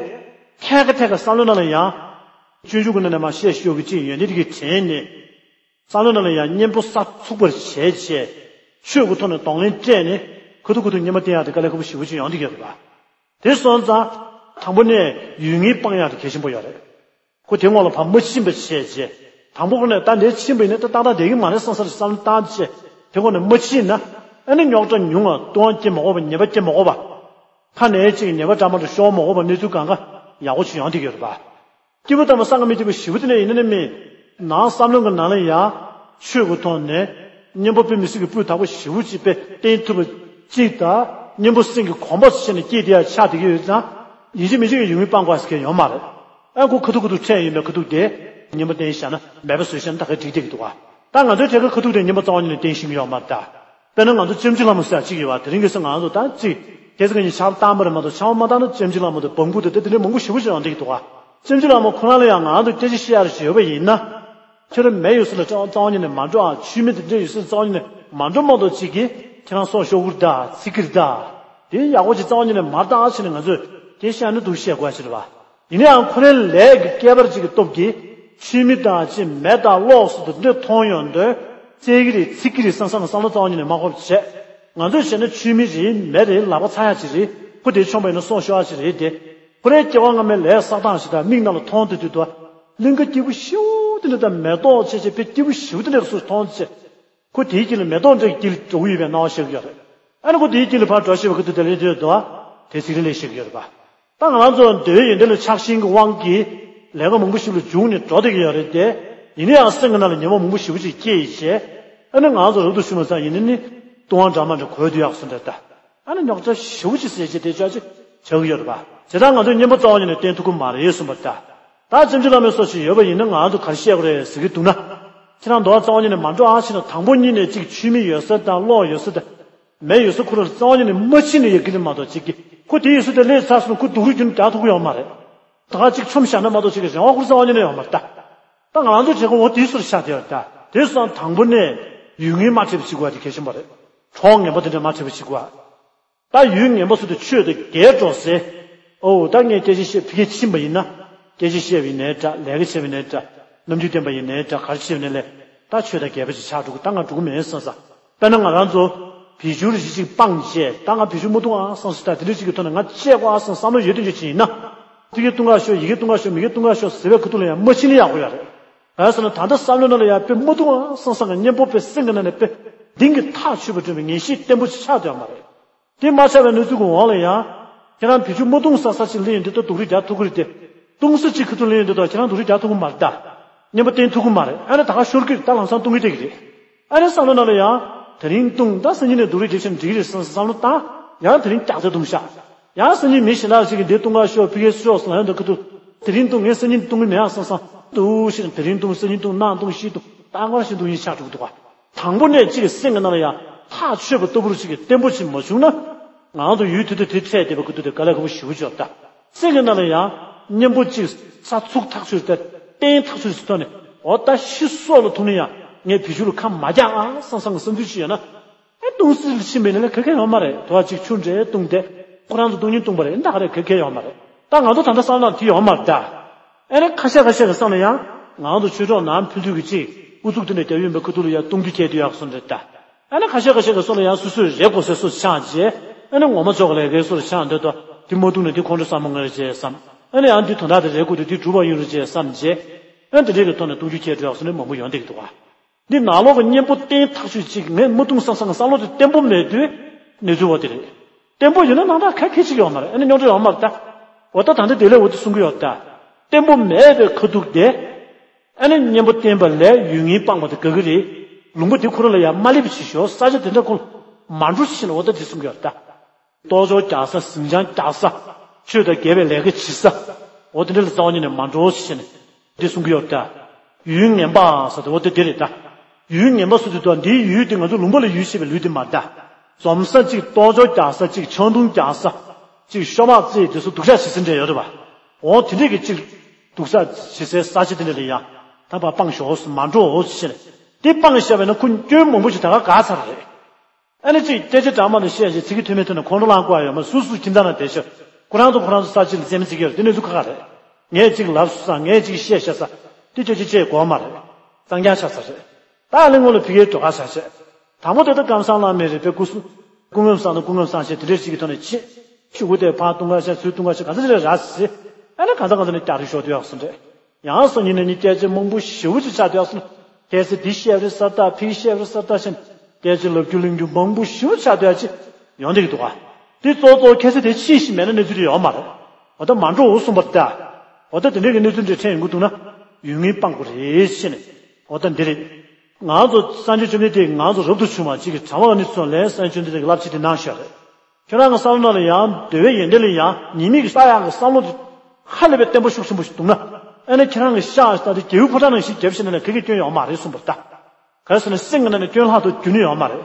ཐད་ཀ་ཐད་ཀ་བསམ་བློའི་ནང་ལ་ཡང་། སྤྱོད་འཇུག་གི་ནང་ནས་མར་བཤད་ཤོག་གི་གཅིག་ཡོན་ཏན་དེ་གི་དྲན་ནས། བསམ་བློའི་ནང་ལ་ཡང་གཉེན་པོ་གསར་ཚུགས་པར་བྱས་བྱས། ཆོས་ཀྱི་ཐོག་ནས་གདོང་ལེན་སྤྲད་ནས་ཁ་ཐུག་ཁ་ཐུག་བསྙེན་པ་བསྟེན་ཡག་དེ་དཀའ་ལས་ཁག་པོ་ཞེ་པོ་ཅིག་ཡོང་བསྡད་ཀྱི་ཡོད་རེད་པ། དེ་སོང་ཙང་། དང་པོ་ནས་ཡུལ་ངེས་སྤང་ཡག་དེ་གལ་ཆེན་པོ་ཡོད་རེད། ཁོ་དེ་སྔོན་ལ་ཕར་མ་ཕྱིན་པ་བྱས་བྱས། དང་པོ་ཁོ་ནས་ད་འདིར་ཕྱིན་པ་ཡིན་ན་ད་ཏག་ཏག་བསྡད་ཀྱི་མ་རེད་བསམ་ས་ལ་བསམ་བློ་བཏང་བྱས། དེ་སྔོན་ནས་མ་ཕྱིན་ན། ཨ་ནི་རྙོག་དྲ་ཉུང་བ། ལྟུང་བ་སྐྱེ་མ་དགོས་པ། ཉེས་པ་སྐྱེ་མ་དགོས་པ། ཕ་ནས་ཅིག་ཉེས་པ་འདྲ་མ་འདྲ་ཤོར་མ་དགོས་པ་གནས་ཚུལ་གང་ག་ཡག་པོ་ཅིག་ཡོང་བསྡད་ཀྱི་ཡོད་རེད་པ། སྐྱེས་བུ་དམ་པ་སངས་རྒྱས་མི་སྐྱེས་བུ་ཞེ་པོ་དེ་འདྲ་ཡིན་ན་ནི་མིན། ནང་བསམ་བློ་གི་ནང་ལ་ཡང་། ཆོས་ཀྱི་ཐོག་ནས། གཉེན་པོ་དཔེ་མི་སྲིད་ཀྱི་སྤུས་དག་པོ་ཞེ་པོ་ཅིག་དཔེ་བསྟེན་ཐུབ་པ་ཅིག་དང་། གཉེན་པོ་སེམས་ཀྱི་གོམས་པ་ཟེར་ནས་སྐྱེས་བསྡད་ཡ་ཆགས་བསྡད་ཀྱི་ཡོད་ཙང་། ཡིན་གཅིག་མིན་གཅིག་གི་ཡུལ་ངེས་སྤང་དགོས་ཟེར་མཁན་ཡོད་མ་རེད། ཨ་ཁོ་ཁ་ཐུག་ཁ་ཐུག་འཕྲད་ཡོད་མེད་ཁ་ཐུག་དེ། གཉེན་པོ་བསྟེན་བཞག་ན་མེད་པ་བཟོས་བཞག་ན་ད་ག་འགྲིག་བསྡད་ཀྱི་འདུག་ག། ད་ང་ཚོའི་གྲས་ཀ་ཁ་ཐུག་དེ་གཉེན་པོ་རྩ་བ་ཉིད་ནས་བསྟེན་ཤེས་ཀྱི་ཡོད་མ་རེད་ད། དཔེར་ན་ང་ཚོ་ལྕམ་ཆུ་ལྷ་མོ་ཟེར་ཡ་གཅིག་ཡོད་པ། དེ་རིང་ཁ་སང་ང་ཚོ་ད་གཅིག་ཁ་སང་ཉིན་ཆར་བཏང་པ་རེད་མ་གཏོགས་ཆར་པ་མ་བཏང་ན་ལྕམ་ཆུ་ལྷ་མོ་དང་བང་བུ་དང་དེ་དེ་འདྲའི་མང་པོ་ཞེ་པོ་ཅིག་ཡོང་བསྡད་ཀྱི་འདུག་ག། ལྕམ་ཆུ་ལྷ་མོ་ཁོ་རང་ལ་ཡང་ང་ཚོ་སྐད་ཆ་བཤད་ཡ་རེ་ཞིག་ཡོད་པ་ཡིན་ན། ཁྱོད་རང་མེ་ཡོད་ས་ལ་རྩ་བ་ཉིད་ནས་མ་འགྲོ་ཨ། ཆུ་མིག་དེ་འདྲ་ཡོད་ས་ལ་རྩ་བ་ཉིད་ནས་མ་འགྲོ་མ་གཏོགས་གཅིག་གིས་ཁྱེད་རང་སྲོག་ཤོར་གྱི་རེད་ད། འཚིག་གི་རེད་ད། དེ་ཡག་པོ་ཅིག་རྩ་བ་ཉིད་ནས་མ་བཏང་ཨ་བྱས་ནས་ང་ཚོས་དེ་བཤད་ན་འདུག་བཤད་དགོས་ཡ་ཅིག་རེད་པ། ཡིན་ན་ཡང་ཁོ་རའི་ལས་ཀྱི་ཁྱད་པར་ཅིག་གི་སྟོབས་ཀྱིས་ཆུ་མིག་དང་ཅིག་མེ་དང་གློག་སོགས་དེ་འདྲ་མཐོང་ཡོང་དུས་བཙལ་གྱི་རེད་འཚིག་གི་རེད་བསམ་བསམ་ནས་བསམ་བློ་རྩ་བ་ཉིད་ནས་མ་འཁོར་བ་བྱས། ང་ཚོས་བྱས་ན་ཆུ་མིག་རེད་མེ་རེད་ལག་པ་ཚ་ཡ་ཅིག་རེད། ཁོ་དེ་མཆོངས་པ་ཡིན་ན་སྲོག་ཤོར་ཡ་ཅིག་རེད་དེ། ཁོ་རའི་སྐྱེ་བ་སྔ་མའི་ལས་བསགས་སྟངས་ཤིག་དང་མིག་ནང་ལ་མཐོང་དུས་དུས་དུ། གླིང་ག་སྐྱིད་པོ་ཞེ་པོ་དེ་འདྲ་དང་མེ་ཏོག་ཆེ་ཆེ་དཔེ་སྐྱིད་པོ་ཞེ་པོ་དེ་འདྲ་སུ་མཐོང་ཚེ། ཁོ་དེའི་དཀྱིལ་ལ་མེ་ཏོག་འདྲ་གི་དཀྱིལ་འགྲོ་གི་ཡོད་པའི་སྣང་བ་ཤར་གྱི་ཡོད་རེད། ཨ་ནི་ཁོ་དེའི་དཀྱིལ་ལ་ཕར་འགྲོ་ཤེས་པ་གི་དུས་དེ་ལས་དུས་དུ་བ། དེ་ཚིག་རིང་ལས་ཤར་གྱི་ཡོད་རེད་པ། ད་ང་རང་ཚོ་འདོད་ཡོན་ཏན་ལ་ཆགས་ཞེན་གྱི་དབང་གིས་ལས་ཀ་མང་པོ་ཞིག་ལ་འཇུག་ནས་འགྲོ་བསྡད་ཀྱི་ཡོད་རེད་དེ། ཡིན་ན་ཡང་སེམས་ཀྱི་ནང་ལ་ཉེས་པ་མང་པོ་ཞེ་པོ་ཅིག་སྐྱེས་བྱས། ཨ་ནི་ང་ཚོ་རབ་ཏུ་བྱུང་བ་ཙམ་ཡིན་ན་ནི། ལྟུང་བ་འདྲ་མ་འདྲ་གོ་དུས་ཡག་སོ་འདྲ་ད། ཨ་ནི་རྙོག་དྲ་ཞེ་པོ་ཅིག་སེལ་བྱེད་དེ་ཅག་ཅིག་བྱ་གི་ཡོད་རེད་པ། དེ་ལྟར་ང་ཚོས་གཉེན་པོ་རྩ་བ་ཉིད་ནས་བསྟེན་ཐུབ་ཀྱི་མ་རེད་གསུངས་པ་ལྟར། ད་ལྕམ་ཆུང་བླ་མའི་སོ་ཞིག་ཡོད་པ་ཡིན་ན་ང་ཚོ་ག་རེ་བཤད་དགོས་རེད་ཟེར་གྱི་འདུག་ན། ཁྱེད་རང་འདུག་རྩ་བ་ཉིད་ནས་མ་འགྲོ་ཨ་ཕྱིན་ན། དང་པོ་ཉིད་ནས་གཅིག་ཆུ་མིག་ཡོད་ས་དང་གློག་ཡོད་ས་དང་མེ་ཡོད་ས་ཁོ་རང་རྩ་བ་ཉིད་ནས་མ་ཕྱིན་ན་ཡག་གི་རེད་མ་གཏོགས། གཅིག་གི་ཁོ་དེ་ཡོད་ས་དེ་སླེབས་ཚར་སོང་ན་ཁོ་སྡུག་རུས་རྒྱུན་རྒྱག་ཐུབ་ཀྱི་ཡོད་མ་རེད། ད་ག་གཅིག་ཆོམ་བཞག་ན་མ་གཏོགས་གཅིག་གི་རེ་བ་ཁོ་རྩ་བ་ཉིད་ནས་ཡོད་མ་རེད་ད། ད་ང་རང་ཚོ་བྱེད་སྒོ་འོ་དེའི་སོར་ཆགས་བསྡད་ཡོད་ད། དེ་སོང་དང་པོ་ནས་ཡུལ་ངན་མ་འཕྲད་པ་བྱེད་དགོས་པ་དེ་གལ་ཆེན་པོ་རེད། གྲོགས་ངན་པ་དེ་འདྲ་མ་འཕྲད་པ་བྱེད་དགོས་པ། ད་ཡུལ་ངན་པ་སུ་དེ་ཆོས་དང་འགལ་འགྲོ་ཟེར། ཨོ་ད་ངས་སྐད་ཆ་བཤད་ཕ་གིར་ཕྱིན་པ་ཡིན་ན། སྐད་ཆ་བཤད་པ་ཡིན་ནའི་འདྲ། ལས་ཀ་བྱས་པ་ཡིན་ནའི་འདྲ། རྣམ་འགྱུར་བསྟན་པ་ཡིན་ནའི་འདྲ། ག་རེ་བྱས་པ་ཡིན་ནའི་ལས། ད་ཆོས་དང་འགལ་བ་ཅིག་ཆགས་འགྲོ་གི། ད་ང་འགྲོ་གི་མིན་བསམ་བསམ། དཔེར་ན་ང་རང་ཚོ་བི་ཇུ་རེ་ཞིག་ཅིག་སྤངས་བྱས། ད་ང་བི་ཇུ་མ་བཏུང་ཨ་བསམ་བསམ། ད་དེ་འདྲ་ཅིག་གི་ཐོག་ནས་ང་བཅད་དགོས་ཨ་བསམ་བསམ་བློ་ཡོད་དེ་འདྲ་ཅིག་ཡིན་ན། ཕ་གིར་བཏུང་ག་ཤོག་ཡ་གིར་བཏུང་ག་ཤོག་མ་གིར་བཏུང་ག་ཤོག་ཟེར་བའི་ཁ་ཐུག་ལ་ཡང་མ་ཕྱིན་ན་ཡག་པོ་ཡོད་རེད། གང་ཡིན་ཟེར་ན་ད་ལྟ་བསམ་བློའི་ནང་ལ་ཡང་དཔེ་མ་བཏུང་ཨ་བསམ་བསམ་གི། གཉེན་པོ་དཔེ་སེམས་ཀྱི་ནང་ནས་དཔེ་གཏིང་གི་ཐག་ཆོད་པ་འདྲ་བའི་ངེས་ཤེས་བརྟན་པོ་ཞིག་ཆགས་བསྡད་ཡོད་མ་རེད། དེ་མ་ཆགས་པའི་གནས་ཚུལ་གྱི་འོག་ལ་ཡང་། ཁྱེད་རང་བི་ཇུ་མ་བཏུང་ས་ས་ཅིག་སླེབས་ཡོང་དུས་ད་སྡུག་རུས་རྒྱག་ཐུབ་ཀྱི་རེད་དེ། བཏུང་ས་ཅིག་ཁ་ཐུག་སླེབས་ཡོང་དུས་ད་ཁྱེད་རང་སྡུག་རུས་རྒྱག་ཐུབ་ཀྱི་མ་རེད་ད། གཉེན་པོ་བརྟན་ཐུབ་ཀྱི་མ་རེད། ཨ་ནི་ད་ག་ཤོར་གྱི་རེད། ད་ལམ་སང་བཏུང་གི་བསྡད་ཀྱི་རེད། ཨ་ནི་བསམ་བློའི་ནང་ལ་ཡང་དེ་རིང་བཏུང་། ད་སང་ཉིན་ནས་སྡུག་རུས་རྒྱབ་ཕྱིན་འགྲིག་གི་རེད་བསམ་བསམ་བློ་བཏང་། ཡང་དེ་རིང་རྒྱག་ཚད་བཏུང་ཤག་ཡང་སང་ཉིན་མི་གཞན་དག་ཅིག་གིས་འདི་བཏུང་ག་ཤོག་ཕ་གིར་ཤོག་ཟེར་ལབ་ཡོང་དུས་ཁ་ཐུག་དེ་རིང་བཏུང་། ངས་སང་ཉིན་བཏུང་གི་མེད་ཨ་བསམ་བསམ། འདུག་ཤི་ནས་དེ་རིང་བཏུང་། སང་ཉིན་བཏུང་། གནངས་བཏུང་། གཞེས་བཏུང་། ད་སྔར་བཞིན་བཏུང་ཡིན་ཆགས་འགྲོ་གི་འདུག་ག་དང་པོ་ནས་གཅིག་གི་སེམས་ཀྱི་ནང་ལ་ཡང་ཐག་ཆོད་པ་ལྟ་བུར་གཅིག་གི་བརྟན་པོ་ཅིག་མ་བྱུང་ན། ང་ཚོ་ཡུལ་དེ་དུ་དེ་འཕྲད་བསྡད་པ་ཁུ་ཐུག་དེ་དཀའ་ལས་ཁག་པོ་ཞེ་པོ་ཅིག་ཡོད་ད། སེམས་ཀྱི་ནང་ལ་ཡང་གཉེན་པོ་གཅིག་ས་ཚུགས་ཐག་ཆོད་དེ་བརྟན་ཐག་ཆོད་ཅིག་ཐོག་ནས། འོ་ད་ཤི་སྲོག་ལ་ཐུག་ན་ཡང་ངས་བི་ཇུ་ལ་ཁ་མ་རྒྱག་ཨང་བསམ་བསམ་གྱི་བསམ་ཚུལ་ཅིག་ཡོད་ན། ཨེ་བཏུང་སྲིད་ལ་ཕྱིན་པ་ཡིན་ན་ལས་ག་གེ་ཡོད་མ་རེད། དོ་བ་གཅིག་ཆུ་འདྲེས་བཏུང་སྟེ། ཁོ་རང་ཚོ་བཏུང་ཉིན་བཏུང་པ་རེད། ད་ག་རེ་ག་གེ་ཡོད་མ་རེད། ད་ང་ཚོ་ད་ལྟ་བསམ་བློ་དེ་ཡོད་མ་རེད་ད། ཨེ་ནས་ཁ་ཤས་ཁ་ཤས་ཀྱི་བསམ་ན་ཡང་། ང་ཚོ་ཆོས་གྲོགས་ནང་ཕན་ཚུན་གྱི་ཅིག་ཨུ་ཚུགས་དེ་ནས་རྒྱབ་ཡོང་པའི་ཁ་ཐུག་ལ་ཡང་བཏུང་རྒྱུ་ཁྱེར་དུ་ཡག་སོང་རེད་ད། ཨེ་ནས་ཁ་ཤས་ཁ་ཤས་ཀྱི་བསམ་ན་ཡང་སོ་སོས་རེད་དགོས་ཟེར་སོ་ཆགས་རྗེས། ཨེ་ནས་ངོ་མ་ཚོགས་ལས་ཀའི་སོ་ཆགས་འདོད་དོ། དེ་མ་བཏུང་ན་དེ་ཁོང་ཁྲོ་ཟ་མ་ངར་རྗེས་བསམ། ཨེ་ནས་ཡང་དེ་དོན་དག་དེ་རེད་དགོས་དུས་དེ་འགྲུབ་པ་ཡོང་རེད་ཅེས་བསམ་རྗེས། ཨེ་དེ་འདྲའི་གི་ཐོག་ནས་བཏུང་རྒྱུ་ཁྱེར་དུ་ཡག་སོང་ནས་མང་པོ་ཡོང་བསྡད་ཀྱི་འདུག་ག་འདི་ནང་ལོགས་ཀྱི་གཉེན་པོ་བརྟན་ཐག་ཆོད་ཅིག་ངས་མ་བཏུང་བསམ་བསམ་གྱི་བསམ་བློ་དེ་བརྟན་པོ་མེད་དུས་གནས་ཚུལ་བ་དེ་རེད། བརྟན་པོ་ཡིན་ན་ནང་ལ་ག་གེ་ཅིག་ཡོད་མ་རེད། ཨ་ནི་རྙོག་དྲ་ཡོད་མ་རེད་ད། འོ་ད་ད་ལྟ་དེ་ལས་འོ་དེ་གསུང་གི་ཡོད་ད། བརྟན་པོ་མེད་པའི་ཁ་ཐུག་དེ། ཨ་ནི་གཉེན་པོ་བརྟན་པ་ལས་ཡུལ་ངན་སྤངས་པ་དེ་དགའ་གི་རེད། ལུང་པ་དེ་ཁོ་རང་ལ་ཡང་མ་སླེབས་ཤིག་ཤོག་ས་ཆ་དེ་འདྲ་ཁོ་ལ་མ་འགྲོ་ཤིག་ཟེར་ནས་འོ་ད་དེ་གསུང་གི་ཡོད་ད། གཏོར་ཆོག་རྒྱག་ས། ཟིང་ཆ་རྒྱག་ས། ཆོས་དང་འགལ་བའི་ལས་ཀ་བྱེད་ས། འོ་དེ་འདྲ་ལ་རྩ་བ་ཉིད་ནས་མ་འགྲོ་ཟེར་ནས་འདི་གསུང་གི་ཡོད་ད། ཡུལ་ངན་པ་ཟེར་དེ་འོ་དེ་དེ་རེད་ད། ཡུལ་ངན་པ་ཟེར་དུས་ད་འདིའི་ཡུལ་དེ་ང་ཚོ་ལུང་པ་ལ་ཡུལ་ཞེས་པའི་ལུས་དེ་མ་རེད་ད། འཛོམས་ས་གཅིག་གཏོར་ཆོག་རྒྱག་ས་གཅིག་ཆང་འཐུང་རྒྱག་ས། གཅིག་ཤོ་སྦག་རྩེ་དེ་ཚོ་སྡུག་ཅག་བྱེད་ས་འདྲ་ཡོད་རེད་པ། འོ་དེ་འདྲས་ཀྱི་གཅིག་སྡུག་ཅག་བྱེད་སའི་ས་ཆ་དེ་འདྲ་ལ་ཡང་ད་ཕར་སྤངས་ཤོག་མ་འགྲོ་ཟེར་ནས། དེ་སྤངས་བཞག་པས་ན་ཁོ་སྐྱོན་མང་པོ་ཞིག་ད་ག་ག་ཚར་རེད། ཨ་ནི་གཅིག་སྐད་ཆ་དྲང་མ་ནས་བཤད་བྱས་ཚིག་གི་ཐོན་མེད་ཐོན་ནས་ཁོང་ཁྲོ་ལངས་དགོས་ཡ་ཡོད་མ་རེད། སུ་སུ་ཁྱིམ་ཚང་ནང་བསྡད་ཤག་ཁོ་རང་ཚོ་ཁོ་རང་ཚོ་ས་ཕྱི་ལ་རྩེད་མོ་རྩེ་གི་ཡོད་རེད། དེ་གནས་ཚུལ་ཁག་ཁག་རེད། ངས་གཅིག་ལབ་སོང་ས། ངས་གཅིག་བཤད་ཤག་ས། དེ་ཁྱོད་ཀྱིས་བྱེད་དགོས་མ་རེད། གཙང་རྐྱང་ཆགས་ས་རེད། ད་ཨ་ལེ་སྔོན་ལ་ཕ་གིའི་སྒྲོལ་དཀར་ཆགས་བྱས། དང་པོ་དེ་ད་ཀམ་སངས་བླ་མའི་རེད་པས། སྐུ་གསུང་སྐུ་ངོ་སངས་དང་སྐུ་ངོ་སངས་ཆེན་དེ་འདྲས་ཞིག་གི་ཐོག་ནས་ཆེ། ཤོག་གུ་དེ་ཕར་བཏུང་ག་ཤག་ཚུར་བཏུང་ག་ཤག་ག་ཚོད་ཅིག་རེད་ར་ཟེར། ཨ་ནི་གང་ཚ་གང་ཚ་ནས་རྒྱག་རེས་ཤོར་དུ་ཡག་སོང་རེད། ཡང་སང་ཉིན་ནས་ནི་སྐད་ཆ་མང་པོ་ཞེ་པོ་ཅིག་ཆགས་བསྡད་སོང་། གལ་སྲིད་འདི་བཤད་རེད་ས་ད། ཕ་གི་བཤད་རེད་ས་ད་ཟེར་ནས་སྐད་ཆ་ལབ་རྒྱུ་གླེང་རྒྱུ་མང་པོ་ཞེ་པོ་ཆགས་བསྡད་ཅིག་ཡོང་བསྡད་ཀྱི་འདུག་ག་འདི་གཙོ་གཙོ་གལ་སྲིད་དེ་ཕྱིན་ཞིག་མེད་ན་གནས་ཚུལ་དེ་ཡོད་མ་རེད། འོ་ད་མ་འགྲོ་འོ་གསུངས་པ་རེད་ད། འོ་ད་དེ་འདྲའི་གི་གནས་ཚུལ་འདྲ་འཕྲད་ཡོང་གི་འདུག་ན། ཡུལ་ངན་སྤངས་དགོས་རེད་ཟེར་ནས། འོ་ད་འདི་རེད། ང་ཚོ་སངས་རྒྱས་བཅོམ་ལྡན་འདས་ང་ཚོ་རབ་ཏུ་བྱུང་བ་གཅིག་གི་གྲྭ་པ་ནས་ཚུར་ལན་སངས་རྒྱས་བཅོམ་ལྡན་འདས་ཀྱི་བསླབ་བྱ་དེ་གནང་བཞག་རེད། ཁྱོད་རང་གི་བསམ་བློ་ནང་ལ་ཡང་འདོད་པའི་ཡོན་ཏན་ལ་ཡང་ཉེས་དམིགས་ཀྱི་ལྟ་ཡག་གི་བསམ་བློ་དེ་ཧ་ལས་པའི་བརྟན་པོ་ཤུགས་ཆེན་པོ་ཞིག་འདུག་ན། ཨ་ནི་ཁྱེད་རང་གི་ཤག་ལྟ་དེ་རྒྱལ་པོའི་ཕོ་བྲང་ནང་བཞིན་རྒྱབ་ཤེས་ན་ལས་ག་གི་སྐྱོན་ཡོད་མ་རེད་གསུངས་པ་རེད་ད། ག་རེ་ཟེར་ན་སེམས་ཀྱི་ནང་ནས་སྐྱོན་ལྷག་ཏུ་རྒྱུ་ནི་ཡོད་མ་རེད།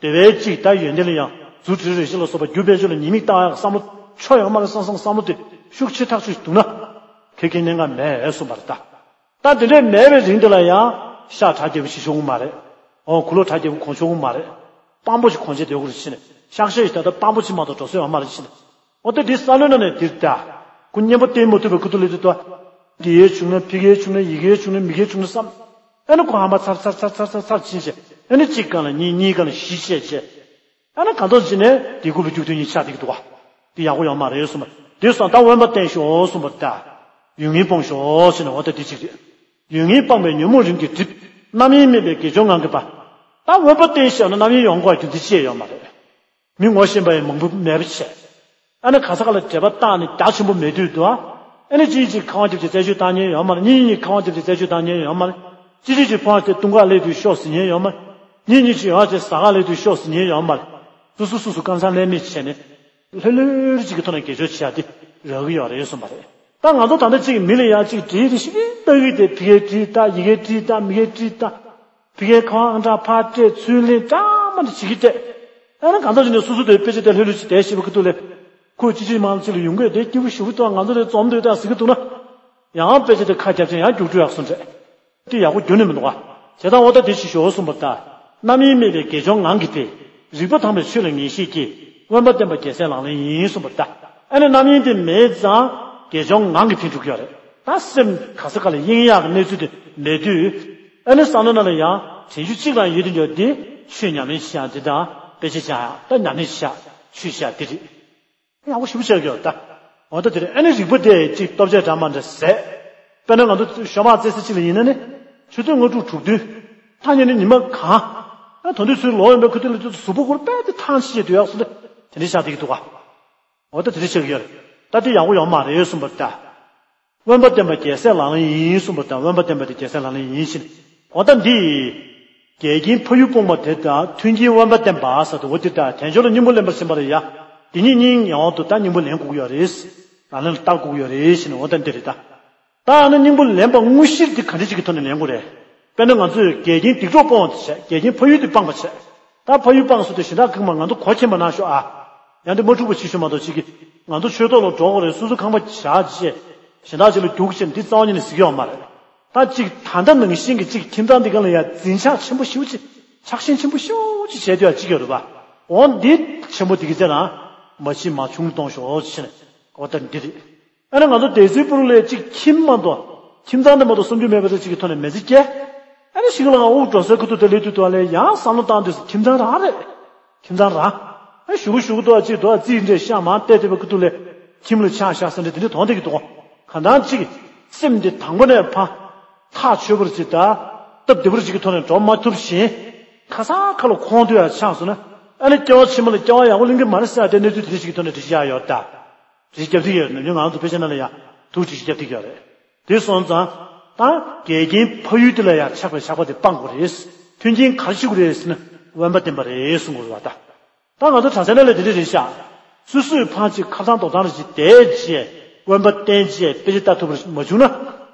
དེ་བས་གཅིག་ད་ཡོན་ཏན་ལ་ཡང་རྫུ་འཕྲུལ་རེ་ཞིག་ལ་སོགས་པ་རྒྱུ་སྤེལ་ཕྱོགས་ལ་ཉེས་དམིགས་བཏགས་ཡག་བསམ་བློ་ཆོ་ཡོད་མ་རེད་བསམ་བསམ་བསམ་བློ་དེ་ཤུགས་ཆེ་ཐག་ཆོད་ཞིག་འདུག་ན། ཁེ་ཁེ་གནད་འགག་མེད་གསུངས་པ་རེད་ད། ད་དེ་འདྲའི་མེད་པའི་རིང་དེ་ལ་ཡང་ཤག་གྲ་རྒྱས་པོ་ཞིག་ཤོར་གི་མ་རེད། འོ་གུ་ལོ་གྲ་རྒྱས་པོ་གོན་ཆོག་གི་མ་རེད། སྤང་པོ་ཞིག་གོན་བྱས་སྡོད་དགོས་རེད་ཟེར་ནས་ཤག་ཤག་ཞིག་ད་ལྟ་སྤང་པོ་ཅིག་མ་གཏོགས་འགྲོ་ས་ཡོད་མ་རེད་ཟེར་ནས། འོ་ད་འདི་བསམ་བློའི་ནང་ནས་འདིར་ད། ཁོ་གཉེན་པོ་བསྟེན་མ་ཐུབ་པའི་ཁུ་ཐུག་ལས་དུས་ད། འདི་ཡས་བྱུང་ན་ཕ་གིའི་བྱུང་ན་ཡ་གིའི་བྱུང་ན་མི་གིའི་བྱུང་ན་བསམ། ཨ་ནི་ཁོ་ཧམ་པ་ཚར་ཚར་ཚར་ཚར་ཚར་ཚར་ཕྱིན་བྱས། ཨ་ནི་གཅིག་གང་ལ་གཉིས། གཉིས་གང་ལ་བཞི་བྱས་བྱས། ཨ་ནི་གང་ཐོག་ཅིག་ནས་དེ་ཁུ་ལ་རྒྱུག་དུས་ཉིད་ཆགས་བསྡད་ཀྱི་འདུག་བ། འདི་ཡག་པོ་ཡོད་མ་རེད་གསུངས་པ། དེ་སོང་ད་དབེན་པ་བསྟེན་ཤོག་གསུངས་པ་ད། ཡུལ་ངན་སྤོང་ཤོག་ཟེར་ནས། འོ་ད་འདི་གཅིག་རེད། ཡུལ་ངན་སྤངས་པས་ཉོན་མོངས་རིམ་གྱིས་འགྲིབ། རྣམ་གཡེང་མེད་པས་དགེ་སྦྱོར་ངང་གིས་འབབ། ད་དབེན་པ་བསྟེན་ཤོག་ན་རྣམ་གཡེང་ཡོང་དགོས་རྒྱུ་འདི་ཅི་ཡང་ཡོད་མ་རེད། མི་ངོ་ཤེས་པ་ཡང་མང་པོ་མེད་པ་བྱས། ཨ་ནི་ག་ས་ག་ལ་འབྲེལ་བ་བཏང་ནས་རྒྱ་ཆེན་པོ་མེད་དུས་དུ། ཨ་ནི་གཅིག་གཅིག་ཁ་པར་རྒྱབ་བྱས་རྩད་གཅོད་བཏང་མཁན་ཡོད་མ་རེད། གཉིས་གཉིས་ཁ་པར་རྒྱབ་བྱས་རྩད་གཅོད་བཏང་མཁན་ཡོད་མ་རེད། གཅིག་གཅིག་གཅིག་ཕོན་དེ་བཏུང་ག་སླེབས་དུས་ཤོག་ཟེར་མཁན་ཡོད་མ་རེད། གཉིས་གཉིས་གཅིག་ཡོང་བྱས་ཟ་ག་སླེབས་དུས་ཤོག་ཟེར་མཁན་ཡོད་མ་རེད། སོ་སོ་སོ་སོ་སྐམ་སང་ལྷད་མེད་བྱས་ནས། ལྷོད་ལྷོད་ཅིག་གི་ཐོག་ནས་དགེ་སྦྱོར་བྱེད་ཡ་དེ་རག་གི་ཡོད་རེད་གསུངས་པ་རེད། ད་ང་ཚོ་ད་ལྟ་གཅིག་མི་ལ་ཡང་གཅིག་བྲིས་རེ་ཞིག་ལྟ་གི་དེ་ཕ་གིར་བྲིས་ལྟ། ཡི་གེར་བྲིས་ལྟ། མི་གིར་བྲིས་ལྟ། ཕ་གིར་ཁ་པར་ཨང་གྲངས་ཕར་སྤྲད། ཚུར་ལེན། གྲངས་མང་དུ་བྱེད་ཀྱི་སྤྲད། ཨ་ནི་གང་ལྟར་བྱས་ནས་སོ་སོ་དེ་དཔེ་ཆ་དེ་ལྷོད་ལྷོད་ཅིག་བལྟས་ཤེས་པ་ཁུ་ཐུག་ལས། ཁོས་ཅི་ཅི་མང་ཅིག་ལ་ཡོང་གི་དེ་སྐྱིད་པོ་ཞེ་པོ་འདུག་ང་ཚོ་ལས་འཛོམས་འདུག་ད་ཟེར་གི་འདུག་ན། ཡང་དཔེ་ཆ་དེ་ཁ་རྒྱབ་ཆེན་ཡང་རྒྱུགས་སྤྲོད་ཡག་སོང་རེད། དེ་ཡག་པོ་རྒྱུ་ནི་མི་འདུག་ག་བྱས་ཙང་འོ་ད་དེ་ཞིག་ཞོག་གསུངས་པ་ལྟར། རྣམ་གཡེང་མེད་པའི་དགེ་སྦྱོར་ངང་གིས་ཏེ། རིག་པ་དྭངས་པའི་ཆོས་ལ་ངེས་ཤེས་སྐྱེ། དབེན་པ་བསྟེན་པ་རྒྱལ་སྲས་ལག་ལེན་ཡིན་གསུངས་པ་ལྟར། ཨ་ནི་རྣམ་གཡེང་དེ་མེད་ཙང་དགེ་སྦྱོར་ངང་གིས་ཕན་འགྲུབ་ཀྱི་ཡོད་རེད། ད་སེམས་ག་ས་ག་ལ་གཡེང་ཡག་གི་གནས་ཚུལ་དེ་མེད་དུས། ཨ་ནི་བསམ་བློ་ནང་ལ་ཡང་དྲན་རྒྱུ་གཅིག་རང་ཡོད་དེ་འདྲ་དེ་ཆོས་ཉམས་ལེན་བྱེད་ཡག་དེ་དང་དཔེ་ཆ་བྱ་ཡག་ད་ཉམས་ལེན་བྱེད་ཡག་ཆོས་བྱེད་ཡག་དེ་རེད། ཡག་པོ་ཞེ་པོ་ཆགས་ཀྱི་ཡོད་ད། འོ་ད་དེ་རེད། ཨ་ནི་རིག་པ་དེ་གཅིག་སྟོབས་ཆེ་འདྲ་མ་འདྲ་ཟད། དཔེར་ན་ང་ཚོ་ཞོགས་པ་རྩེ་ས་གཅིག་ལ་ཡིན་ན་ནི། ཆུ་ཚོད་ལྔ་དྲུག་དྲུག་བདུན། ཐག་ཉེ་ནི་ཉི་མ་གང་། ཨ་དོན་དུས་ཚོད་ལོག་ཡོང་པའི་ཁུ་ཐུག་ལ་ཚོ་གཟུགས་པོ་ཁོར་དཔེ་དེ་ཐང་ཆད་སྡོད་ཡག་སོ་དེ་དེ་འདྲ་ཆགས་བསྡད་ཀྱི་འདུག་ག་འོ་ད་དེ་འདྲ་ཆགས་ཀྱི་ཡོད་རེད། ད་དེ་ཡག་པོ་ཡོད་མ་རེད་གསུངས་པ་ལྟར། དབེན་པ་བསྟེན་པ་རྒྱལ་སྲས་ལག་ལེན་ཡིན་གསུངས་པ་དང་། དབེན་པ་བསྟེན་པ་དེ་རྒྱལ་སྲས་ལག་ལེན་ཡིན་ཕྱིར། འོ་ད་འདི། འགལ་རྐྱེན་ཕ་ཡུལ་སྤོང་བ་དེ་དང་མཐུན་རྐྱེན་དབེན་པ་བསྟེན་པ་ཟེར་དུས་འོ་དེ་ལྟར་དལ་འབྱོར་ལ་སྙིང་པོ་ལེན་པར་བྱེད་པ་རེད་ཡ། དེ་གཉིས་གཉིས་ངེས་པར་དུ་ད་སྙིང་པོ་ལེན་དགོས་ཀྱི་ཡོད་རེད། ལག་ལེན་ལ་བསྟར་དགོས་ཀྱི་ཡོད་རེད་ཟེར་ནས་འོ་ད་འདི་རེད་ད། ད་ཨ་ནི་སྙིང་པོ་ལེན་པ་དངོས་གཞིར་དེ་ག་འདྲ་ཅིག་གི་ཐོག་ནས་ལེན་དགོས་རེད། དཔེར་ན་ང་ཚོས་འགལ་རྐྱེན་སྡིག་གྲོགས་སྤོང་བ་དེ་བྱས། འགལ་རྐྱེན་ཕ་ཡུལ་དེ་སྤངས་པ་བྱས། ད་ཕ་ཡུལ་སྤངས་སོང་དུས་གཞན་དག་གང་མ་ང་ཚོ་གོ་ཁྱེར་མ་གནང་ཤོག་ཨ། ཡང་དེ་མ་འཁྲུག་པ་བྱེད་ཤོག་མ་གཏོགས་ཅིག་གིས་ང་ཚོ་ཆོས་ཐོག་ལ་འགྲོ་དགོས་རེད། སོ་སོ་ཁང་པ་བཞག་བྱས། གཞན་དག་ཅིག་ལ་རྒྱུགས་བྱས་འདི་རྩ་བ་ཉིད་ནས་གཟིགས་ཡོད་མ་རེད། ད་ཅིག་ད་ལྟ་ནང་བཞིན་གྱི་ཅིག་ཁྱིམ་ཚང་འདི་ག་ལ་ཡ་འཛིན་ཆགས་ཆེན་པོ་ཞེ་པོ་ཅིག་ཆགས་ཞེན་ཆེན་པོ་ཞེ་པོ་ཅིག་བྱས་དུས་ཡ་ཅིག་ཡོད་རེད་པ། འོ་འདི་ཆེན་པོ་འདི་གི་ཚེ་རང་མ་བྱེད་མ་བྱུང་གཏོང་ཤོག་ཅེས་ནས་འོ་ད་འདི་རེད། ཨ་ནི་ང་ཚོ་སྡེ་སྲིད་པུ་རུ་ལས་གཅིག་ཁྱིམ་མ་གཏོགས། ཁྱིམ་ཚང་འདི་མ་གཏོགས་སུམ་ཅུ་མེད་པ་རེ་གཅིག་གི་ཐོག་ནས་མེ་ཚེ་སྐྱེལ། ཨ་ནི་ཞིག་ལ་ང་དབུགས་འགྲོ་སའི་ཁུ་ཐུག་དེ་ལས་དུས་དུ་ལས་ཡང་བསམ་བློ་བཏང་དུས་ཁྱིམ་ཚང་རང་རེད། ཁྱིམ་ཚང་རང་། ཨ་ཞུ་གུ་ཞུ་གུ་དུ་ཨ་ཅིག་དུ་ཨ་རྩིས་འདྲེ་ཤ་མང་བལྟས་བལྟས་པའི་ཁུ་ཐུག་ལས་ཁྱིམ་ལ་ཆགས་ཤག་ཟེར་འདྲེ་དེ་འདྲ་དོན་དེ་གི་དོགས། གང་ལྟར་གཅིག་སེམས་འདི་དང་པོ་ནས་ཕ། ཐག་ཆོད་པར་ཅིག་ད། སྟབས་བདེ་པོར་ཅིག་གི་ཐོག་ནས་འགྲོ་མ་ཐུབ་བཞིན། ཁ་སང་ཁ་ལ་ཁོང་དུ་ཡང་ཆགས་སོང་ན། ཨ་ནི་སྐྱེ་བ་ཕྱི་མ་ལ་སྐྱེ་བ་ཡག་པོ་ལེན་གི་མ་རེད་ཟེར་ཏེ་གནས་ཚུལ་དེ་འདྲ་ཞིག་གི་ཐོག་ནས་འགྲེལ་བཤད་ཡག་ཡོད་ད། འགྲེལ་བཤད་རྒྱབ་ཐིག་ཡོད་རེད། ནམ་རྒྱུན་ང་རང་ཚོ་དཔེ་ཆ་ནང་ལ་ཡང་ཐུགས་འགྲེལ་བཤད་རྒྱབ་ཐིག་ཡོད་རེད། དེ་སོང་ཙང་། ད་འགལ་རྐྱེན་ཕ་ཡུལ་དེ་ལ་ཡང་ཆགས་པའི་ཆགས་པ་དེ་སྤང་དགོས་རེད། མཐུན་རྐྱེན་ག་རེ་ཞུ་དགོས་རེད་ཟེར་ན་དབེན་པ་བསྟེན་པ་རེད་གསུང་དགོས་རེད་བ་ད། ད་ང་ཚོ་གྲྭ་ས་ནང་ལ་དེ་འདྲ་རེད་ཤག་སོ་སོས་ཕར་ཅིག་ཁ་སང་རྡོག་ཐང་རེ་ཞིག་བསྡད་རྗེས་དབེན་པ་བསྟེན་རྗེས་དཔེ་ཆ་ལྟ་ཐུབ་པ་མ་བྱུང་ན།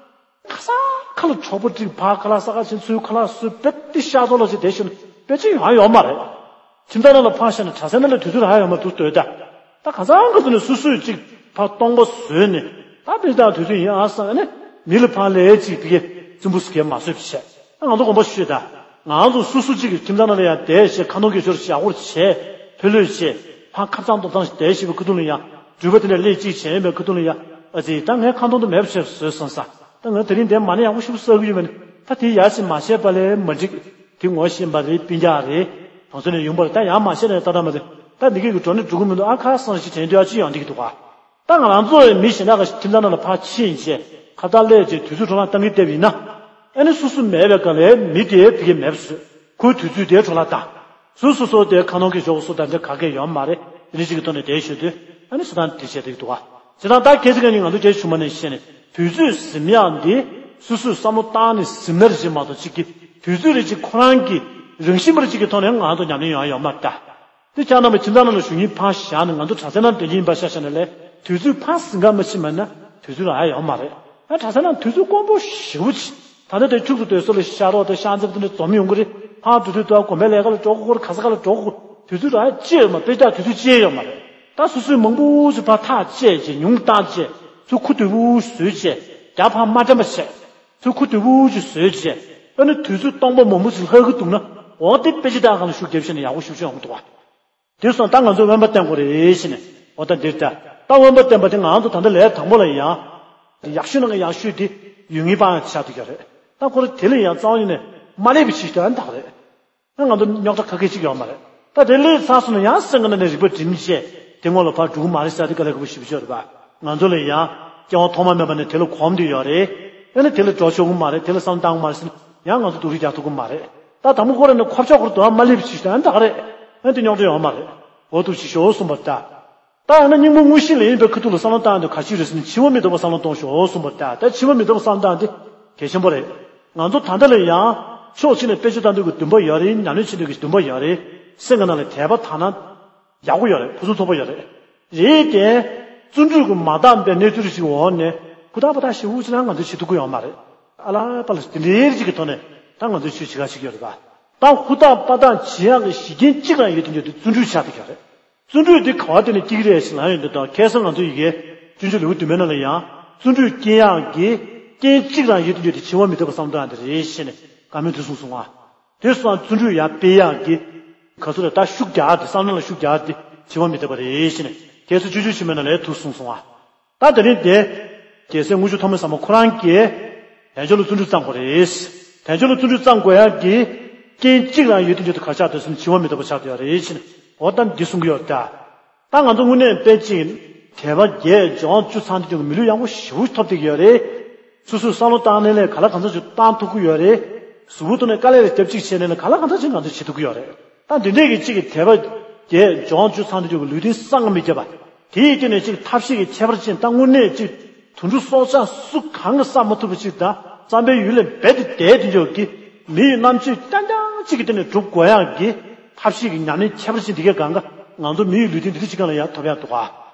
ཁ་སང་ཁ་ལ་གྲོགས་པོ་ཅིག་ཕར་ཁ་ལག་ཟ་ག་ཕྱིན་ཚུར་ཁ་ལག་ཟོས་དཔེ་དེ་ཤ་ཚོགས་ལ་ཅིག་བསྡད་ཤོར་ན་དཔེ་ཅིག་ཡང་ཡོད་མ་རེད། ཁྱིམ་ཚང་ནང་ལ་ཕར་བཞག་ན་གྲྭ་ས་ནང་ལ་དུས་ཚོད་རག་ཡོད་མ་འདུག་ལྟོས་ད། ད་གང་ཟང་ག་ཚོད་ནས་སོ་སོས་ཅིག་ཕར་སྟོང་པ་བཟོས་ནས་ད་དཔེ་ད་དུས་ཚོད་ཡིན་ཨ་བསམ་ནས་མི་ལ་ཕར་ལས་ཅིག་དེ་གའི་རྩིང་པོ་ཟེར་མཁན་མ་བཟོས་པ་བྱས། ད་ང་ཚོ་དགོངས་པ་ཞུས་ད། ང་ཚོ་སོ་སོ་གཅིག་གི་ཁྱིམ་ཚང་ནང་ལ་ཡང་བསྡད་བྱས་ཁ་འདོན་གྱི་ཞོར་ཞྭ་སྒོར་བྱས་ཕེ་ལོས་བྱས་ཕར་ཁ་ཚང་ཏོག་ཚང་ཞིག་བསྡད་བྱས་པའི་ཁུ་ཐུག་ལ་ཡང་འགྲུལ་པ་དེ་འདྲ་སླེབས་གཅིག་བྱས་ཡོད་པའི་ཁུ་ཐུག་ལ་ཡང་ཨ་ཙི་ད་ངས་ཁ་འདོན་དུ་མེད་པ་བྱས་བཟོས་སོང་ས། ད་ང་དེ་རིང་འདིར་མ་ཎི་ཡག་པོ་ཞིག་བསགས་ཀྱི་ཡོད་མ་ནི་ད་དེ་ཡར་ཕྱིན་མ་བཤད་པ་ལས་མ་འགྲིག་དེ་ངོ་ཤེས་པ་རེད། སྤུན་ཀྱག་རེད། དང་ཚོ་ནས་ཡོང་པར་ད་ཡང་མ་བཤད་ན་ཡང་ཏག་ཏག་མ་རེད། ད་འདི་གས་ཀྱི་འགྲོ་ནི་འགྲོ་གི་མི་འདུག་ཨ་ཁ་སང་ཞིག་དྲན་འདོད་ཨ་ཅི་ཡོང་འདི་གི་འདུག་ག་ད་ང་རང་ཚོ་མི་གཞན་དག་གི་ཁྱིམ་ཚང་ནང་ལ་ཕར་ཕྱིན་བྱས་ཁ་བརྡ་སླེབས་བྱས་དུས་ཚོད་འཕྲོ་བརླག་བཏང་གི་བསྡད་པ་ཡིན་ན། ཨ་ནི་སོ་སོ་མེད་པའི་སྐབས་ལ་མི་དེ་དེ་གས་མེད་པ་བཟོས་ཁོའི་དུས་ཚོད་དེ་འཕྲོ་བརླག་བཏང་། སོ་སོ་སོ་དེ་ཁ་ནང་གི་ཞོགས་སོ་དང་དེ་ག་གས་ཡོད་མ་རེད། དེ་འདྲ་ཞིག་གི་ཐོག་ནས་དེ་ཞུ་དུས་ཨ་ནི་སོ་དང་དེ་བྱས་དེ་འདུག་ག་བྱས་ཙང་ད་ཁྱེད་ཚོ་ག་ནི་ང་ཚོ་རྒྱ་ཆུང་མ་ནས་བཤད་ནས་དུས་ཚོད་ཟིན་ཡག་འདི་སོ་སོས་བསམ་བློ་བཏང་ནས་ཟིན་ན་རེ་ཅིག་མ་གཏོགས་ཅིག་གི་དུས་ཚོད་རེ་ཅིག་ཁོ་རང་གི་རང་བཞིན་པར་ཅིག་གི་ཐོག་ནས་ང་ཚོ་ཉམས་ལེན་ཡོང་ཡ་ཡོད་མ་རེད་ད། དེ་ཆ་ན་མ་ཁྱིམ་ཚང་ནང་ལ་བཞུགས་མཁན་ཕར་བཞག་ནས་ང་ཚོ་གྲྭ་ས་ནང་སྡོད་ཀྱི་ཡིན་པ་ཤ་ཤ་ནས་ལས་དུས་ཚོད་ཕར་ཟིན་ག་མ་ཕྱིན་མ་ན་དུས་ཚོད་རག་ཡ་ཡོད་མ་རེད། ཨ་གྲྭ་ས་ནང་དུས་ཚོད་དཀོན་པོ་ཞེ་པོ་ཅིག་ད་ལྟ་དེ་ཕྱུགས་སུ་སྡོད་ས་ལ་ཤ་རོགས་དང་ཤ་འཛེམ་དེ་འདྲ་འཛོམས་ཡོང་གི་རེད། ཕར་འགྲོ་དུས་དུ་དགོན་པའི་ལས་ཀ་ལ་འགྲོ་དགོས་ཁོ་རེད། ག་ས་ག་ལ་འགྲོ་དགོས་དུས་ཚོད་རག་ཡ་ཅི་ཡོད་མ་དཔེ་ཆ་དུས་ཚོད་ཅི་ཡོད་མ་རེད། ད་སོ་སོའི་མང་པོ་ཅིག་ཕར་ཐག་བཅད་ཅིག་ཉུང་བཏང་ཅིག་ཚུར་ཁུ་རྡུལ་པོ་བཟོས་ཅིག་རྒྱ་ཕར་མ་དྲན་པ་བྱས། ཚུར་ཁུ་རྡུལ་པོ་ཅིག་བཟོས་བྱས། ཨ་ནི་དུས་ཚོད་སྟོང་པ་མང་པོ་ཅིག་ལྷག་གི་འདུག་ན་འོ་དེ་དཔེ་ཆ་དག་སྒང་ལ་ཤུགས་རྒྱབ་བྱས་ན་ཡག་པོ་ཞེ་པོ་ཅིག་ཡོང་གི་འདུག་བ། དེ་སོང་ད་ང་ཚོས་དབེན་པ་བསྟེན་དགོས་རེད་ཟེར་ནས་འོ་ད་འདིར་ད་ད་དབེན་པ་བསྟེན་པ་དེ་ང་ཚོ་ད་ལྟ་ལས་དང་པོ་ལ་ཡང་ཡག་ཤོས་ནང་གི་ཡག་ཤོས་དེ་ཡོད་ངེས་པ་ཆགས་བསྡད་ཀྱི་རེད། ད་ཁོ་རང་དེ་ལ་ཡང་རྩ་བ་ཉིད་ནས་མ་སླེབས་པའི་ཕྱིར་དོན་དག་རེད། ང་ཚོ་རྙོག་དྲ་ཁ་སྐད་ཅིག་ཡོད་མ་རེད། ད་དེ་ལས་ཚར་སོང་ན་ཡང་སེམས་ཀྱི་ནང་ནས་རིག་པ་སྒྲིམ་བྱས་དེ་སྔོན་ལ་ཕར་འགྲོ་གི་མ་རེད་ཟེར་དེ་དཀའ་ལས་ཁག་པོ་ཞེ་པོ་ཅིག་རེད་པ། ང་ཚོ་ལ་ཡང་སྐྱེ་བ་ཐོག་མ་མེད་པ་ནས་དེ་ལ་གོམས་བསྡད་ཡོད་རེད། ཨ་ནི་དེ་ལ་འགྲོ་ཆོག་གི་མ་རེད། དེ་ལ་བསམ་བཏང་གི་མ་རེད་ཟེར་ན་ཡང་ང་ཚོ་སྡུག་རུས་རྒྱག་ཐུབ་ཀྱི་མ་རེད། ད་དང་པོ་ཁོ་རང་ནས་ཁོབ་ཆག་ཁོར་དུ་ཡང་མ་སླེབས་ཤིག་ད་ད་ག་རེད། ཨ་ནི་དེ་རྙོག་དྲ་ཡོད་མ་རེད། འོ་ཐུགས་རྗེ་ཆེ་ཞུ་གསུངས་པ་ལྟར། ད་ཡང་ན་སྙིང་པོ་དངོས་གཞི་ལ་ཡིན་པའི་ཁ་ཐུག་ལ་བསམ་བློ་བཏང་དུས་ག་ཅི་རེད་ཟེར་ན་འཆི་བ་མི་རྟག་པ་བསམ་བློ་གཏོང་ཤོག་གསུངས་པ་ལྟར། ད་འཆི་བ་མི་རྟག་པ་བསམ་བློ་བཏང་དེ་གལ་ཆེན་པོ་རེད། ང་ཚོ་ད་ལྟ་ལ་ཡང་ཕྱོགས་གཅིག་ནས་དཔེ་ཆ་ལྟ་འདོད་ཀྱི་འདུན་པ་ཡོད་རེད། ཉམས་ལེན་བྱེད་འདོད་ཀྱི་འདུན་པ་ཡོད་རེད། སེམས་ཀྱི་ནང་ལ་དད་པ་དག་སྣང་ཡག་པོ་ཡོད་རེད། ཕུན་སུམ་ཚོགས་པོ་ཡོད་རེད། རེད་དེ། བརྩོན་འགྲུས་ཀྱིས་མ་འདང་པའི་གནས་ཚུལ་ཞིག་འོག་ནས་ ཧུར་ཐག་པ་ཐག་ཞེ་པོ་ཅིག་རང་ང་ཚོས་བྱེད་ཐུབ་ཀྱི་ཡོད་མ་རེད། ཨ་ལ་པ་ལ་དེ་འདྲའི་ཅིག་གི་ཐོག་ནས་ད་ང་ཚོས་ཆོས་བྱེད་ག་བྱེད་ཀྱི་ཡོད་རེད་པ། ད་ཧུར་ཐག་པ་ཐག་བྱེད་ཡག་གི་གཞི་རྐྱེན་གཅིག་རང་ཡོད་དུས་འདོད་དེ་བརྩོན་འགྲུས་ཆགས་བསྡད་ཀྱི་ཡོད་རེད། བརྩོན་འགྲུས་འདི་ག་བ་བརྟེན་ནས་སྐྱེ་གི་རེད་ཟེར་ལབ་ཡོང་དུས། ད་ཁ་སང་ང་ཚོ་ཡི་གེ་སྤྱོད་འཇུག་ལེའུ་བདུན་པའི་ནང་ལ་ཡང་བརྩོན་འགྲུས་སྐྱེ་ཡག་གི་རྐྱེན་གཅིག་རང་ཡོད་དུས་འདོད་དེ་བྱིང་བ་མི་འདོད་པ་བསམ་བློ་གཏོང་ཡག་དེ་རེད་ཟེར་ནས་དགའ་མོས་དེ་གསུངས་སོང་ང་། དེ་སོང་བརྩོན་འགྲུས་ཡར་སྤེལ་ཡག་གི་ག་ཚོད་རེད། ད་ཤུགས་རྒྱག་ཡག་དེ། བསམ་བློ་ལ་ཤུགས་རྒྱག་ཡག་དེ་བྱིང་བ་མི་འདོད་པ་རེད་ཟེར་ནས་ཁ་སང་སྤྱོད་འཇུག་ཆེན་མོའི་ནང་ལ་དེ་གསུངས་སོང་ང་། ད་དེ་རིང་དེ། རྒྱལ་སྲས་དངུལ་ཆུ་ཐོགས་མེད་ཟབ་མོ་ཁོ་རང་གིས། དལ་འབྱོར་ལ་བརྩོན་འགྲུས་བརྩམ་དགོས་རེད། དལ་འབྱོར་ལ་བརྩོན་འགྲུས་བརྩམ་དགོས་ཡག་གི་རྐྱེན་གཅིག་རང་ཡོད་དུས་འདོད་དེ་ག་ཆགས་འདུག་ཟེར་ན་བྱིང་བ་མི་འདོད་པ་ཆགས་བསྡད་ཡོད་རེད་ཟེར་ནས། འོ་ད་འདི་གསུང་གི་ཡོད་ད། ད་ང་ཚོ་དངོས་གནས་དཔེ་ཅིག་དད་པ་བརྒྱད་སྦྱོང་བ་བཅུ་ཚང་དུས་ཀྱང་མི་ལུས་ཡག་པོ་ཞེ་པོ་ཐོབ་བསྡད་ཀྱི་ཡོད་རེད། སོ་སོའི་བསམ་བློ་བཏང་ནས་ལས་ག་ལ་གང་འཚམ་ཞིག་བཏང་ཐུབ་ཀྱི་ཡོད་རེད། གཟུགས་པོའི་ཐོག་ནས་དཀའ་ལས་ལ་རྒྱབ་གཅིག་བྱས་ནས་ལས་ག་ལ་གང་འཚམ་ཞིག་ང་ཚོས་བྱེད་ཐུབ་ཀྱི་ཡོད་རེད། ད་འདི་འདྲས་ཀྱི་གཅིག་གི་དད་པ་བརྒྱད་སྦྱོང་བ་བཅུ་ཚང་དུས་ཀྱང་ལུས་རྟེན་བསམ་གྱིས་མི་ཁྱབ་པ། དེ་ཡི་སྟེང་ནས་གཅིག་ཐབས་ཤེས་ཀྱི་ཁྱད་པར་ཅན། ད་དངོས་གནས་གཅིག་དུད་འགྲོ་སྲོག་ཆགས་སུ་གང་གིས་བསམ་མ་ཐུབ་པ་ཅིག་དང་། བསམ་པའི་ཡུལ་ལས་འབད་དེ་འདས་དུས་འཇོག་གི་མི་ཡི་རྣམ་དཔྱོད་རྐྱང་རྐྱང་གཅིག་གི་སྟེང་ནས་སྒྲུབ་དགོས་ཡག་གི་ཐབས་ཤེས་ཀྱི་ཉམས་ལེན་ཁྱད་པར་ཅན་འདི་གའི་སྒང་ག་ང་ཚོ་མི་ཡི་ལུས་རྟེན་འདི་འདྲ་ཅིག་སྒང་ལ་ཡང་ཐོབ་ཡག་འདུག་ག